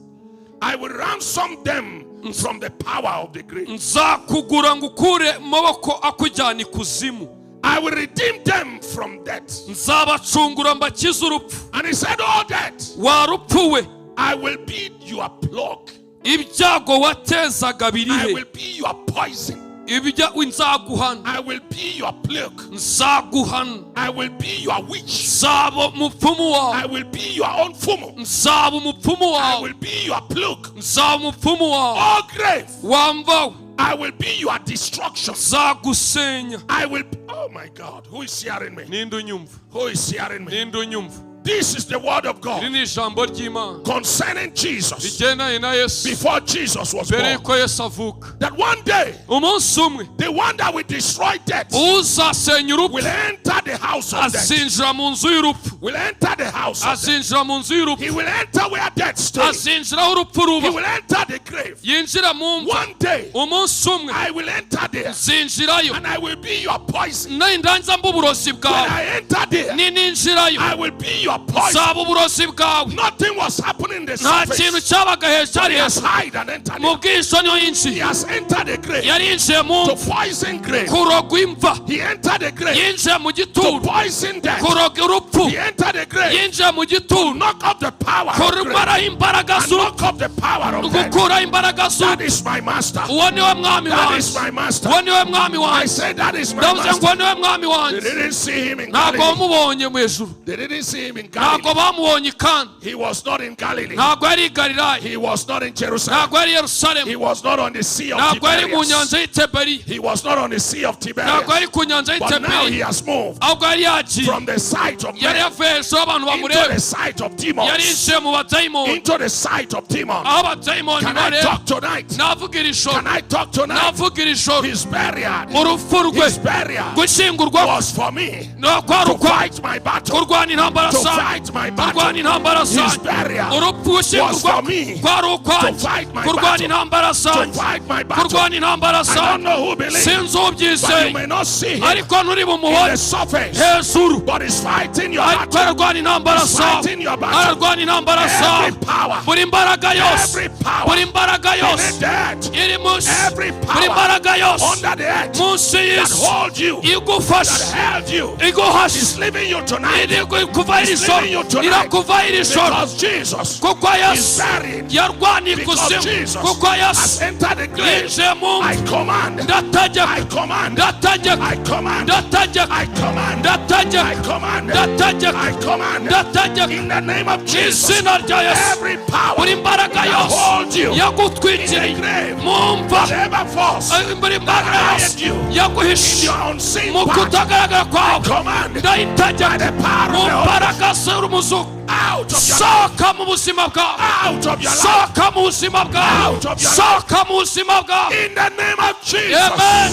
I will ransom them from the power of the grave. Nzakugura ngukure mu maboko akujyana ikuzimu. I will redeem them from death. Nzabacungura mbakize urupfu. And he said, "Oh, death, Wa rupfu we, I will be your plague. Ibyago watezaga biri I he? Will be your poison. Ibya nzaguhana. I will be your plague. Nzaguhana. I will be your witch. Nzaba umupfumu wawe. I will be your own fumu. Nzaba umupfumu I wawe. Will be your plague. Nzaba umupfumu wawe. Oh, grave, Wa mva we, I will be your destruction. Nzagusenya. I will." Oh my God, who is hearing me? Ninde unyumva? Who is hearing me? Ninde unyumva? This is the word of Iri God ni ijambo ry'Imana concerning Jesus rigendanye na Yesu before Jesus was mbere born. y'uko Yesu avuka. That one day, Umunsi umwe, the one that will destroy death uzasenya urupfu will enter the house of death. Azinjira mu nzu y'urupfu. Will enter the house of death. Azinjira mu nzu y'urupfu. He will enter where death stays. Azinjira aho urupfu He ruba. Will enter the grave. Yinjira mu mva. One day, Umunsi umwe, I will enter there nzinjirayo and I will be your poison. Nindangiza mba uburozi When bwawe. I enter there, Nininjirayo I will be your poison. Nzaba uburozi bwawe. Nothing was happening in the Nta kintu surface. cyabaga hejuru cyari He has hejuru. hide and entered Mu there. bwihisho niho He yinjiye. has entered the grave Yarinjiye mu to mva poison grave. kuroga imva. He entered the grave Yinjiye mu to gituro poison death. kuroga urupfu. He entered the grave Yinjiye mu gituro knock up the power of grave kurumaraho imbaraga and z'urupfu, knock up the power of death. gukuraho imbaraga That z'urupfu. is my master. Uwo niwe mwami That is wanjye. my master. Uwo niwe mwami I wanjye. say that is my Ndavuze ngo master. uwo niwe mwami They wanjye. didn't see him in Ntabwo Galilee. bamubonye mu ijuru. They didn't see him in Ntabwo Galilee. bamubonye i Kana. He was not in Galilee. Ntabwo yari i Galilaya. He was not in Jerusalem. Ntabwo yari i He Yerusalemu. was not on the Sea of Ntabwo yari mu Tiberias. nyanja y'Iteberiya. He was not on the Sea of Ntabwo Tiberias. yari ku nyanja But now he y'Iteberiya. has moved Ahubwo yari yagiye. From the sight of Yari men yavuye hejuru y'abantu into bamureba. The sight of Yari demons. yinjiye mu badayimoni. Into the sight of demons. Aho abadayimoni Can I bareba. Talk tonight? Navuga iri joro. Can I talk tonight? Navuga iri joro. His burial. Urupfu rwe His burial gushyingurwa was for me no kwari to ukwa fight my battle. Kurwana intambara To zanjye. Fight my battle. Kurwana intambara His zanjye. Burial Urupfu was gushyingurwa for me kwari ukwanjye to fight my kurwana battle. Intambara To zanjye. Fight my battle. Kurwana intambara I don't zanjye. Know who believes, Sinzi but ubyizeye you may not see him ariko nturi in bumubone the surface, hejuru but he's fighting your ariko battle. ararwana intambara He's zawe. Fighting your battle. Ararwana intambara zawe. Every power, Buri mbaraga yose, every power buri mbaraga in yose the dead, iri munsi, every buri power mbaraga yose under the earth munsi that y'isi hold you, igufashe, that held you, iguhashe is leaving you tonight iri kuva iri It's joro leaving you tonight. irakuva iri joro because Jesus kuko is Yesu buried. yarwaniye Because ikuzimu Jesus kuko has Yesu entered the grave. yinjiye mu I mva. Command, Ndategeka, I command, ndategeka, I command, ndategeka, I command, ndategeka, I command, ndategeka, I command ndategeka in the name of mu Jesus. Izina rya Yesu Every power buri mbaraga that yose hold you yagutwikiriye in the grave, mu mva, whatever force buri mbaraga yose hide you yaguhishe in your unseen mu part, kutagaragara kwawe command ndayitegeka by the power mu of the Holy mbaraga Yesu uri umuzuko. Out of your life. Sohoka mu buzima bwawe. Out of your life. Sohoka mu buzima bwawe. Out of your life. Sohoka mu buzima bwawe. In the name of Jesus. Amen.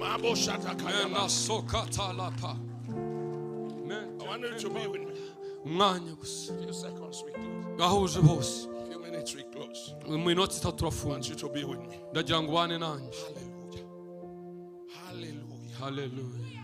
Mabo shatakayaba. I want you to be with me. Umwanya gusa. A few seconds we close. Gahuje bose. A few minutes we close. Mu minota itatu I turafunze. want you to be with me. Ndagira ngo ubane nanjye. Hallelujah. Hallelujah. Haleluya.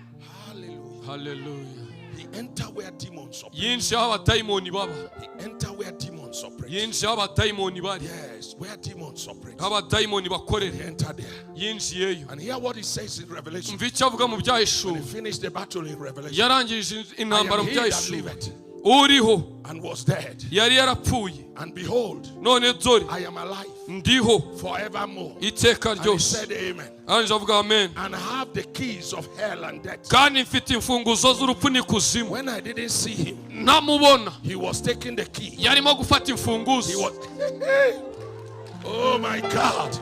Hallelujah. Haleluya. He entered where demons operate. Yinjiye aho abadayimoni baba. He entered where demons operate. Yinjiye aho abadayimoni bari. Yes, where demons operate. Aho abadayimoni bakorera. He entered there. Yinjiyeyo. And hear what he says in Revelation. Umva icyo avuga mu byahishuwe. He finished the battle in Revelation. Yarangije I intambara am mu he that byahishuwe. liveth Uriho and was dead. yari yarapfuye. And behold, None dore I am alive ndiho forevermore. iteka And he ryose. said, Amen. Arangije avuga amen. And have the keys of hell and death. Kandi mfite imfunguzo z'urupfu n'ikuzimu. When I didn't see him, Ntamubona. he was taking the key. Yarimo gufata He imfunguzo. was. Oh my God.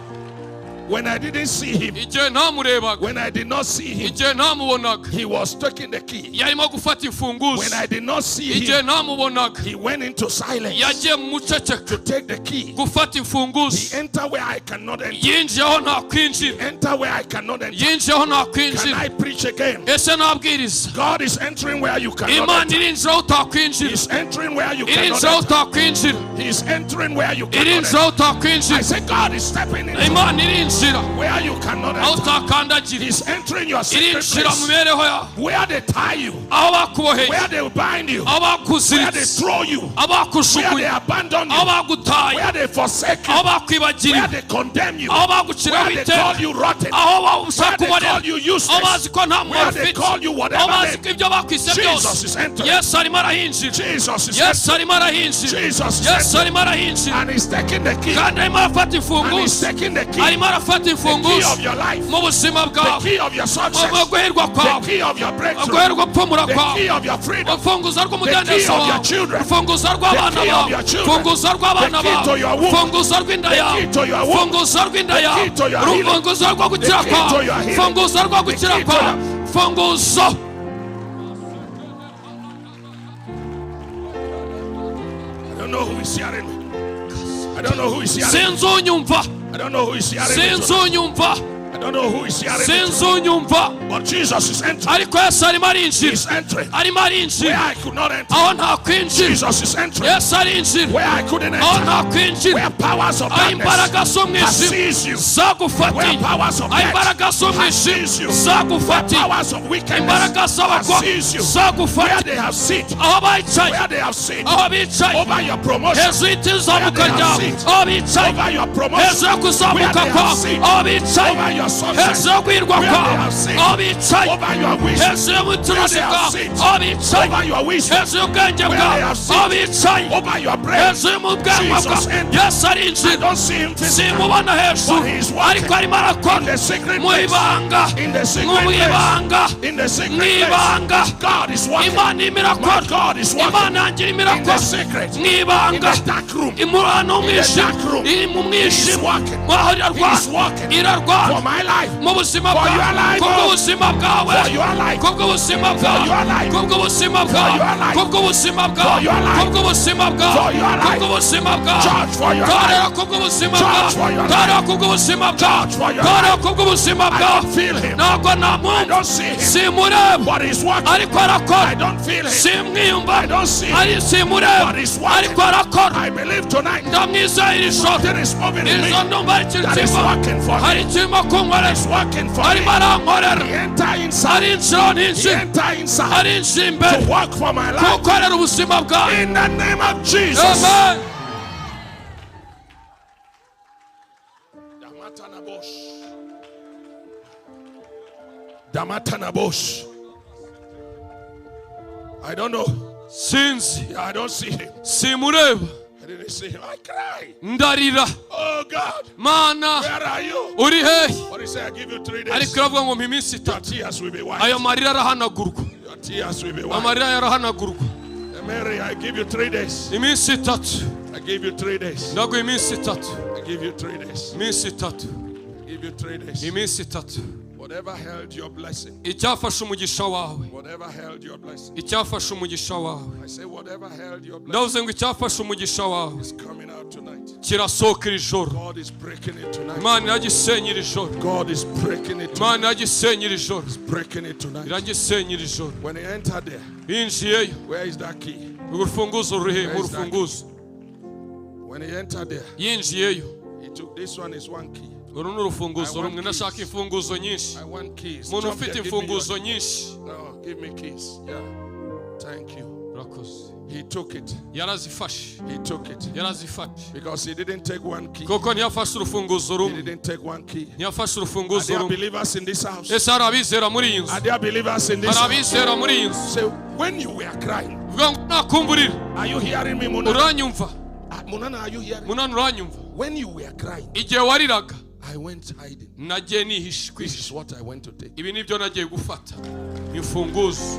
When I didn't see him, Igihe ntamurebaga. when I did not see him, Igihe ntamubonaga. he was taking the key. Yarimo gufata imfunguzo. When I did not see Igihe him, ntamubonaga. he went into silence Yagiye mu muceceka to take the key. gufata He imfunguzo. entered where I cannot enter. Yinjiye aho ntakwinjira. Enter where I cannot enter. Yinjiye aho Can ntakwinjira. I preach again? Ese nabwiriza. God is entering where you cannot Imana enter. irinjira aho utakwinjira. He's entering where you cannot Irinjira aho enter. utakwinjira. He's entering where you cannot Irinjira enter. aho I utakwinjira. say God is stepping in Imana irinjira where you cannot aho enter. utakandagira. He's entering your secret Irinjira mu place mibereho yawe. where they tie you, Aho bakuboheye. where they bind you, Aho where they bakuziritse. throw you, Aho where bakujugunye. they abandon Aho you, bagutaye. where they forsake you, Aho where bakwibagiriye. they condemn you, Aho baguciraho where they call iteka. you rotten, Aho where bashaka they kubonera. call you Aho useless, bazi ko nta mumaro where they ufite. call you Aho whatever bazi ko name. ibyo bakwise Jesus byose. is entering. Yesu arimo arahinjira. Jesus is Yesu entering. arimo arahinjira. Jesus is Yesu entering. arimo arahinjira. And he's taking the key. Kandi arimo arafata And he's imfunguzo. taking the key. Arimo arafata The key imfunguzo of your life. mu buzima The bwawe. key of your success. Mu guhirwa The kwawe. key of your breakthrough. Guhirwa gupfumura The kwawe. key of your freedom. Urufunguzo rw'umudendezo The key of your wawe. children. Urufunguzo rw'abana The key of bawe. your children. Urufunguzo rw'abana The key bawe. to your womb. Urufunguzo rw'inda The yawe. key to your womb. Urufunguzo rw'inda The yawe. key to your healing. Urufunguzo rwo gukira The key to kwawe. your healing. Urufunguzo rwo gukira The key to kwawe. your- Urufunguzo. I don't know who is hearing me. I don't know who is hearing me. Sinzi unyumva. I don't know who is hearing me. Sinzi tonight. unyumva. I don't know who is hearing me. Sinzi tonight. unyumva. But Jesus is entering. Ariko Yesu arimo arinjira. He's entering. Arimo Where arinjira. I could not enter. Aho ntakwinjira. Jesus is entering. Yesu arinjira. Where I couldn't Aho enter. ntakwinjira. Where powers of Aho darkness imbaraga has z'umwijima seized you. Where zagufatiye. powers of Aho death imbaraga has z'umwijima seized you. zagufatiye. Powers of wickedness Imbaraga has z'abagome seized you. Where zagufatiye. they have sit. Aho bicaye. Where they have sit. Aho bicaye. Over your promotion. Hejuru y'itizamuka Where they have ryawe. sit. Aho bicaye. Over your promotion. Hejuru yo Where kuzamuka they have kwawe. sit. Aho bicaye. Over your success. Hejuru yo guhirwa Where they kwawe. have sit. Aho bicaye. Over your wisdom. Hejuru y'ubucuruzi Where they have bwawe. sit. Aho bicaye. Over your wisdom. Hejuru y'ubwenge Where bwawe. they have sit. Aho bicaye. Over your brain. Hejuru y'ubwanwa Jesus bwawe. entered. Yesu I arinjira. don't see him physically. Simubona hejuru. But he is working. Ariko arimo arakora. In the secret Mu place. ibanga. In the secret Mu place. ibanga. In the secret Mu place. ibanga. God is working. Imana irimo My irakora. God is working. Imana yanjye irimo In the irakora. secret. Mu In ibanga. the dark room. Imurano In the dark umwijima. room. Iri mu He is mwijima. working. Waho He is irarwana. working. Irarwana. For my life. Mu buzima For bwawe. your life, oh. Kubw'ubuzima bwawe. For your life. Kubw'ubuzima bwawe. your life. Kubw'ubuzima bwawe. your life. Kubw'ubuzima bwawe. For your life. Kubw'ubuzima bwawe. For your life. Kubw'ubuzima bwawe. Church, for your Torero life. kubw'ubuzima Church, bwawe. for your Torero life. kubw'ubuzima bwawe. Church, for your Torero life. kubw'ubuzima I bwawe. don't feel him. Ntabwo I namwumva. don't see him. Simureba. But he's working. Ariko arakora. I don't feel him. Simwiyumva. I don't see him. Ari simureba. But he's working. Ariko arakora. I believe tonight. Ndamwizeye iri joro. Something is moving in me. Iri joro ndumva hari ikintu That is kirimo. working for me. Hari ikirimo kunkorera. It's working for me. Arimo arankorera. He enter inside. Arinjira He ntinjira. enter inside Arinjira imbere. to work for my life. Gukorera ubuzima bwawe. In the name of Jesus. Amen. Damatanabosh. Damatanabosh. I don't know. Sinzi. Yeah, I don't see him. Simureba. I didn't see him. I cry. Ndarira. Oh God, Mana where are you? uri hehe? What he say? I give you 3 days. Ariko iravuga ngo mpa iminsi Your itatu. tears will be wiped. Ayo marira arahanagurwa. Your tears will be wiped. Amarira yarahanagurwa. Mary, I give you 3 days. Iminsi itatu. I give you 3 days. Ndaguha iminsi itatu. I give you 3 days. Iminsi itatu. I give you 3 days. Iminsi itatu. Whatever held your blessing. Icyafashe umugisha wawe. Whatever held your blessing. Icyafashe umugisha wawe. I say whatever held your blessing Ndavuze ngo icyafashe umugisha wawe is coming out tonight. kirasohoka iri joro. God is breaking it tonight. Imana iragisenya iri joro. God is breaking it tonight. Imana iragisenya iri joro. Breaking it tonight. Iragisenya iri joro. When he entered there, Binjiyeyo. where is that key? Urufunguzo ruri he? Where is that Urufunguzo. When he entered there, Yinjiyeyo. he took this one is one key. Uru ni urufunguzo I want rumwe. Ndashaka keys. imfunguzo nyinshi. I want keys. Umuntu Jump ufite there, give me imfunguzo nyinshi. No, give me keys. Yeah. Thank you. Urakoze. He took it. Yarazifashe. He took it. Yarazifashe. Because he didn't take one key. Kuko ntiyafashe urufunguzo He rumwe. didn't take one key. Ntiyafashe Are urufunguzo there rumwe. believers in this house? Ese hari abizera muri iyi nzu? Are there believers in this Hari house? abizera muri iyi nzu? Say, when you were crying, Vuga ngo nakumva. Are you hearing me, Munana? Uranyumva? Munana, are you hearing? Munana uranyumva? When you were crying, Igihe wariraga I went hiding. Nagiye nihishe This kwihisha. is what I went to take. Ibi nibyo nagiye gufata. Imfunguzo.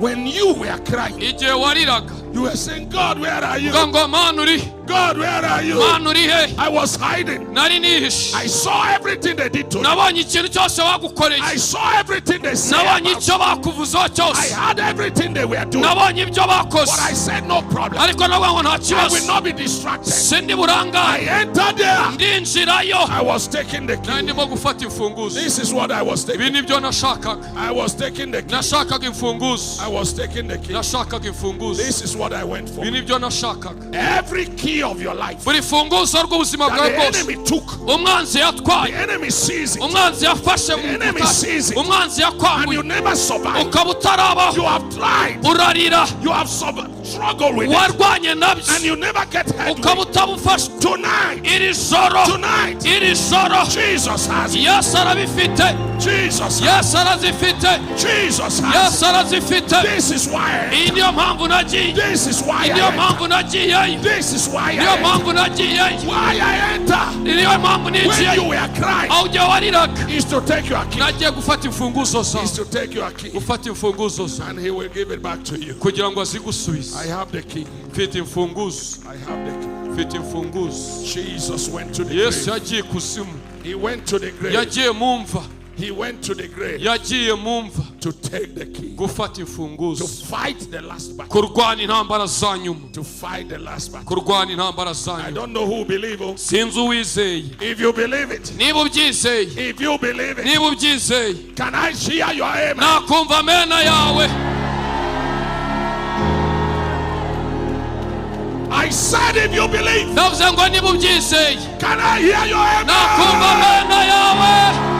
When you were crying, Igihe wariraga you were saying, God, where are you? uvuga ngo Mana uri he? God, where are you? Mana uri he? I was hiding. Nari nihishe. I saw everything they did to you. Nabonye ikintu cyose bagukoreye. I saw everything they said. Nabonye About icyo bakuvuzeho I cyose. heard everything they were doing. Nabonye ibyo But I bakoze. said, no problem. Ariko navuga ngo nta I will kibazo. not be distracted. Sindi I burangare. entered there. Ndinjirayo. I was taking the key. Nari ndimo gufata imfunguzo. This is what I was Ibi taking. nibyo nashakaga. I was taking the key. Nashakaga imfunguzo. I was taking the key. Nashakaga imfunguzo. This is what I went for. Ibi nibyo nashakaga. Every key of your life Buri funguzo rw'ubuzima that bwawe the bwose enemy took, umwanzi yatwaye, the enemy sees it, umwanzi yafashe mu The enemy butaka, sees it. Umwanzi And yakwambuye you never survive. ukaba utarabaho. You have tried, Urarira. You have struggled with it, Warwanye nabyo and you never get ukaba headway. utabufashwe. Tonight, Iri joro, tonight, iri joro, Jesus has it. Yesu arabifite. Jesus, Yesu arazifite. Jesus has Yesu it. arazifite. This is why. Iyi niyo mpamvu nagiye. This is why. Iyi I niyo enter. mpamvu nagiyeyo. This is why. Niyo I enter. mpamvu nagiyeyo. Why I enter. Niyo mpamvu When ninjiyeyo. you were crying, Aho ugiye wariraga is to take your key. nagiye gufata imfunguzo Is zawe. to take your key, Gufata imfunguzo zawe and he will give it back to you. Kugira ngo azigusubize. I have the key. Mfite imfunguzo. I have the key. Mfite imfunguzo. Jesus went to the Yesu grave. yagiye ikuzimu. He went to the grave. Yagiye mu mva. He went to the grave Yagiye mu mva to take the key. Gufata To imfunguzo. fight the last battle. Kurwana intambara za nyuma. To fight the last battle. Kurwana intambara za I nyuma. don't know who believe. Oh. Sinzi uwizeye. If you believe it, Niba ubyizeye, if you believe it, niba ubyizeye, can I hear your amen? Nakumva amena yawe. I said, if you believe, Ndavuze ngo niba ubyizeye, can I hear your nakumva amen? Amena yawe.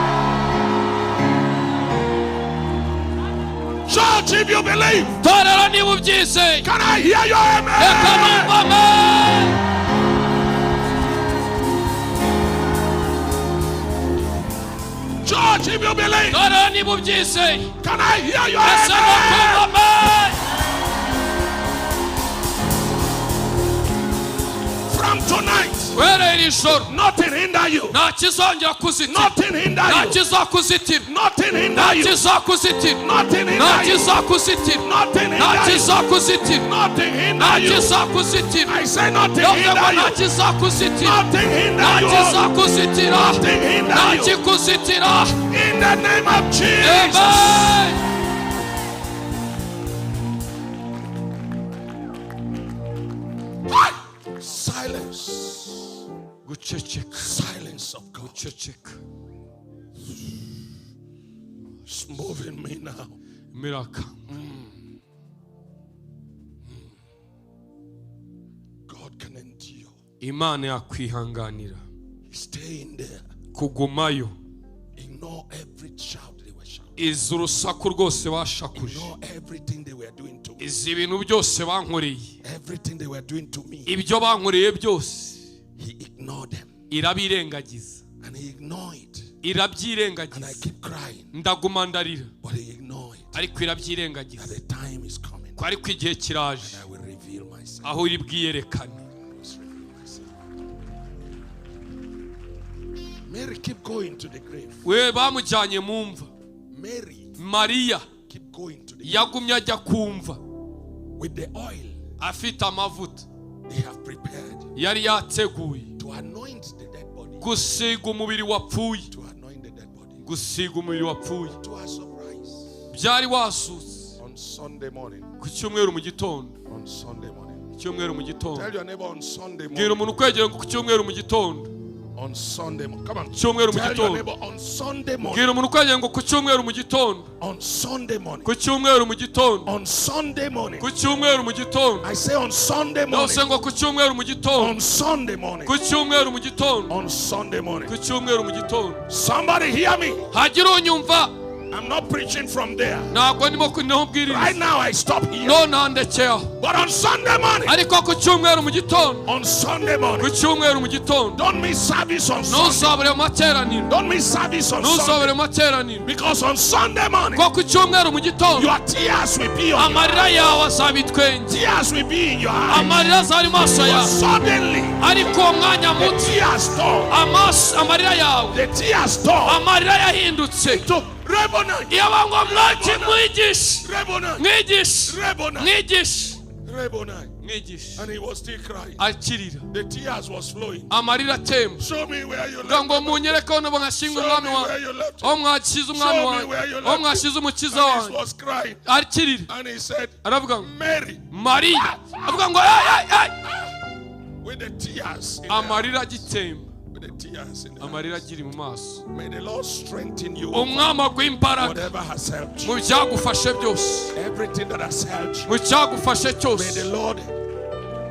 Church, if you believe, Torero niba ubyizeye, can I hear your reka amen? numva amen. Church, if you believe, Torero niba ubyizeye, can I hear your ese nakumva amen? Amen. From tonight, Guhera iri joro, nothing hinder you. Nta kizongera kuzitira. Nothing hinder Nta you. kizakuzitira. Nothing hinder Nta you. kizakuzitira. Nothing Nta hinder you. kizakuzitira. Nothing Nta hinder you. kizakuzitira. Nothing Nta hinder you. kizakuzitira. I say nothing Ndavuze ngo hinder nta you. kizakuzitira. Nothing hinder Nta you. kizakuzitira. Nothing hinder Nta you. kikuzitira. In the name of Jesus. Amen. Silence. Guceceka. Silence of God. Guceceka. It's moving me now. Miraka. God can endure. Imana yakwihanganira. Staying there. Kugumayo. Ignore every shout they were shouting. Izi urusaku rwose bashakuje. Ignore everything they were doing to me. Izi ibintu byose bankoreye. Everything they were doing to me. Ibyo bankoreye byose. He ignored them. Irabirengagiza. And he ignored it. And I Irabyirengagiza. keep crying. Ndaguma ndarira. But he ignored it. Ariko irabyirengagiza. That the time is coming. Ko ariko igihe kiraje. I will reveal myself. Aho iri bwiyerekane. I must reveal myself. Mary keep going to the grave. We bamujyanye mu mva. Mary Mariya keep going to the grave. Yagumye ajya kumva. With the oil Afite amavuta they have prepared yari yateguye to anoint the dead body. Gusiga umubiri wapfuye. To anoint the dead body. Gusiga umubiri wapfuye. To our surprise, Byari wasutse. On Sunday morning, Ku cyumweru mu gitondo. On Sunday morning. Icyumweru mu gitondo. Tell your neighbor, on Sunday Bwira morning. Umuntu ukwegereye ngo ku cyumweru mu gitondo. On Sunday morning. Come on. Cyumweru mu Tell your gitondo. Neighbor, on Sunday morning. Bwira umuntu ukwegereye ngo ku cyumweru mu gitondo. On Sunday morning. Ku cyumweru mu gitondo. On Sunday morning. Ku cyumweru mu gitondo. I say on Sunday Ndose morning. Ngo ku cyumweru mu gitondo. On Sunday morning. Ku cyumweru mu gitondo. On Sunday morning. Ku cyumweru mu gitondo. Somebody hear me. Hagira unyumva. I'm not preaching from there. Ntabwo ndimo niho mbwiririza. Right now I stop here. None ndekeye aho. But on Sunday morning, Ariko ku cyumweru mu gitondo. On Sunday Ku morning, cyumweru mu gitondo. Don't miss service on Sunday. Ntuzabure mu materaniro. Don't miss service on Sunday. Ntuzabure mu materaniro. Because on Sunday morning, Ko ku cyumweru mu gitondo your tears will be on your amarira yawe azaba itwenge. Tears will be in your eyes. Amarira azaba ari maso But yawe. suddenly, Ariko uwo mwanya the muto tears turn. Amaso amarira yawe The tears turn amarira yahindutse to Rabboni. Iyo ngo mwaki mwigishe Rabboni. mwigishe Rabboni. mwigishe Rabboni. Mwigishe. And he was still crying. Akirira. The tears was flowing. Amarira atemba. Show me where you Kugira left. Ngo munyereke aho mwashyinga Show umwami me wanjye where you left. aho mwashyize umwami Show me wanjye where you aho left. mwashyize umukiza And he wanjye. was crying. Akirira. And he said, Aravuga ngo Mary, Mariya avuga ngo "Ay, ay, ay." With the tears in their Amarira agitemba. With the tears in their Amarira eyes. agiri mu maso. May the Lord strengthen you. Umwami aguha imbaraga Whatever has helped mu you. byagufashe byose. Everything that has helped you. Mu cyagufashe May cyose. The Lord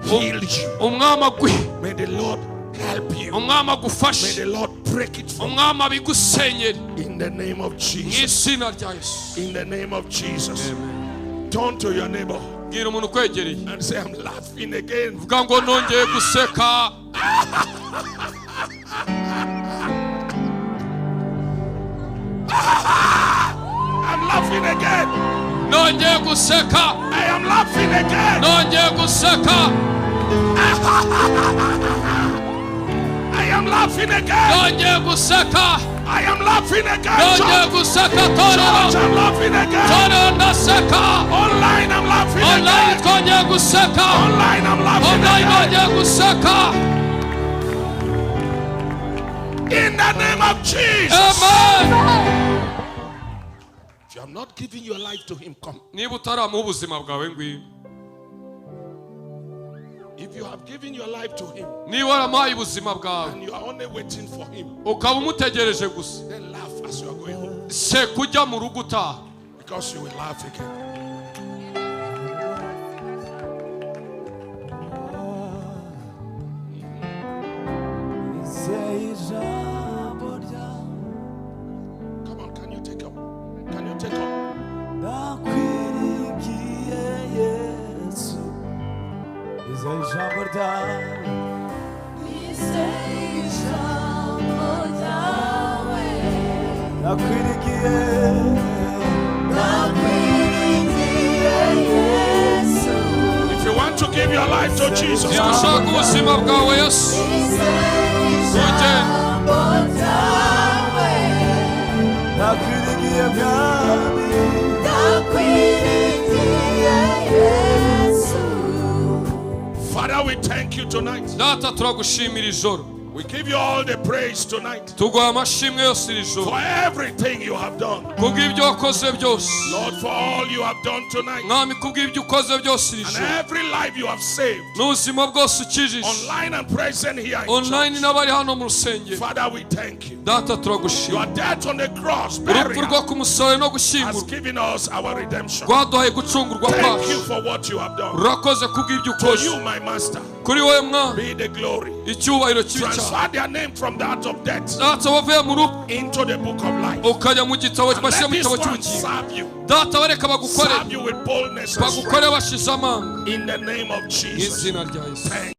heal you. Umwami aguhe. May the Lord help you. Umwami May agufashe. The Lord break it from Umwami abigusenyere. In the name of Mu Jesus. Izina rya Yesu. In the name of Jesus. Turn to your neighbor Bwira umuntu ukwegereye and say, I'm laughing again. Vuga ngo nongeye guseka. I'm laughing again. Nongeye guseka. I am laughing again. Nongeye guseka. I am laughing again. Nongeye guseka. I am laughing again. Nongeye Church, guseka torero. Church, I'm laughing again. Torero ndaseka. Online, I'm laughing Online again. Twongeye guseka. Online, I'm laughing Online again. nongeye guseka. In the name of Jesus. Amen. If you have not given your life to Him, come. Niba utaramuha ubuzima bwawe ngwino. If you have given your life to Him Niba waramuhaye ubuzima bwawe and you are only waiting for Him, ukaba umutegereje gusa then laugh as you are going home se kujya mu rugo utaha. Because you will laugh again. Nizeye ijambo ryawe. Come on, can you take up? Can you take up? Ndakwiringiye Yesu nizeye ijambo ryawe. Nizeye ijambo ryawe. Ndakwiringiye. Ndakwiringiye Yesu. If you want to give your life to Jesus, Niba come. ushaka ubuzima bwawe Yesu Nizeye ijambo ryawe. Ndakwiringiye mwami. Ndakwiringiye Yesu. Father, we thank you tonight. Data turagushimira ijoro. We give you all the praise tonight Tuguha amashimwe yose iri joro for everything you have done. Kubw'ibyo wakoze byose. Lord, for all you have done tonight Mwami kubw'ibyo ukoze byose iri and joro every life you have saved n'ubuzima bwose ukijije online and present here in online church. N'abari hano mu rusengero. Father, we thank you. Data turagushima. Your death on the cross, Urupfu burial, rwo ku musaraba no has gushyingurwa given us our redemption. rwaduhaye gucungurwa Thank kwacu. you for what you have done. Urakoze kubw'ibyo To ukoze. you, my master, Kuri wowe mwami be the glory. Icyubahiro kibe cyawe. Transfer their name from that of death Data wavuye mu rupfu into the book of life. Ukajya mu gitabo And bashyira let mu this gitabo one cy'ubugingo. Serve you. Data bareka bagukorere Serve you with boldness and bagukore strength. bashize amanga. In the name of Mu Jesus. izina rya Yesu. Thank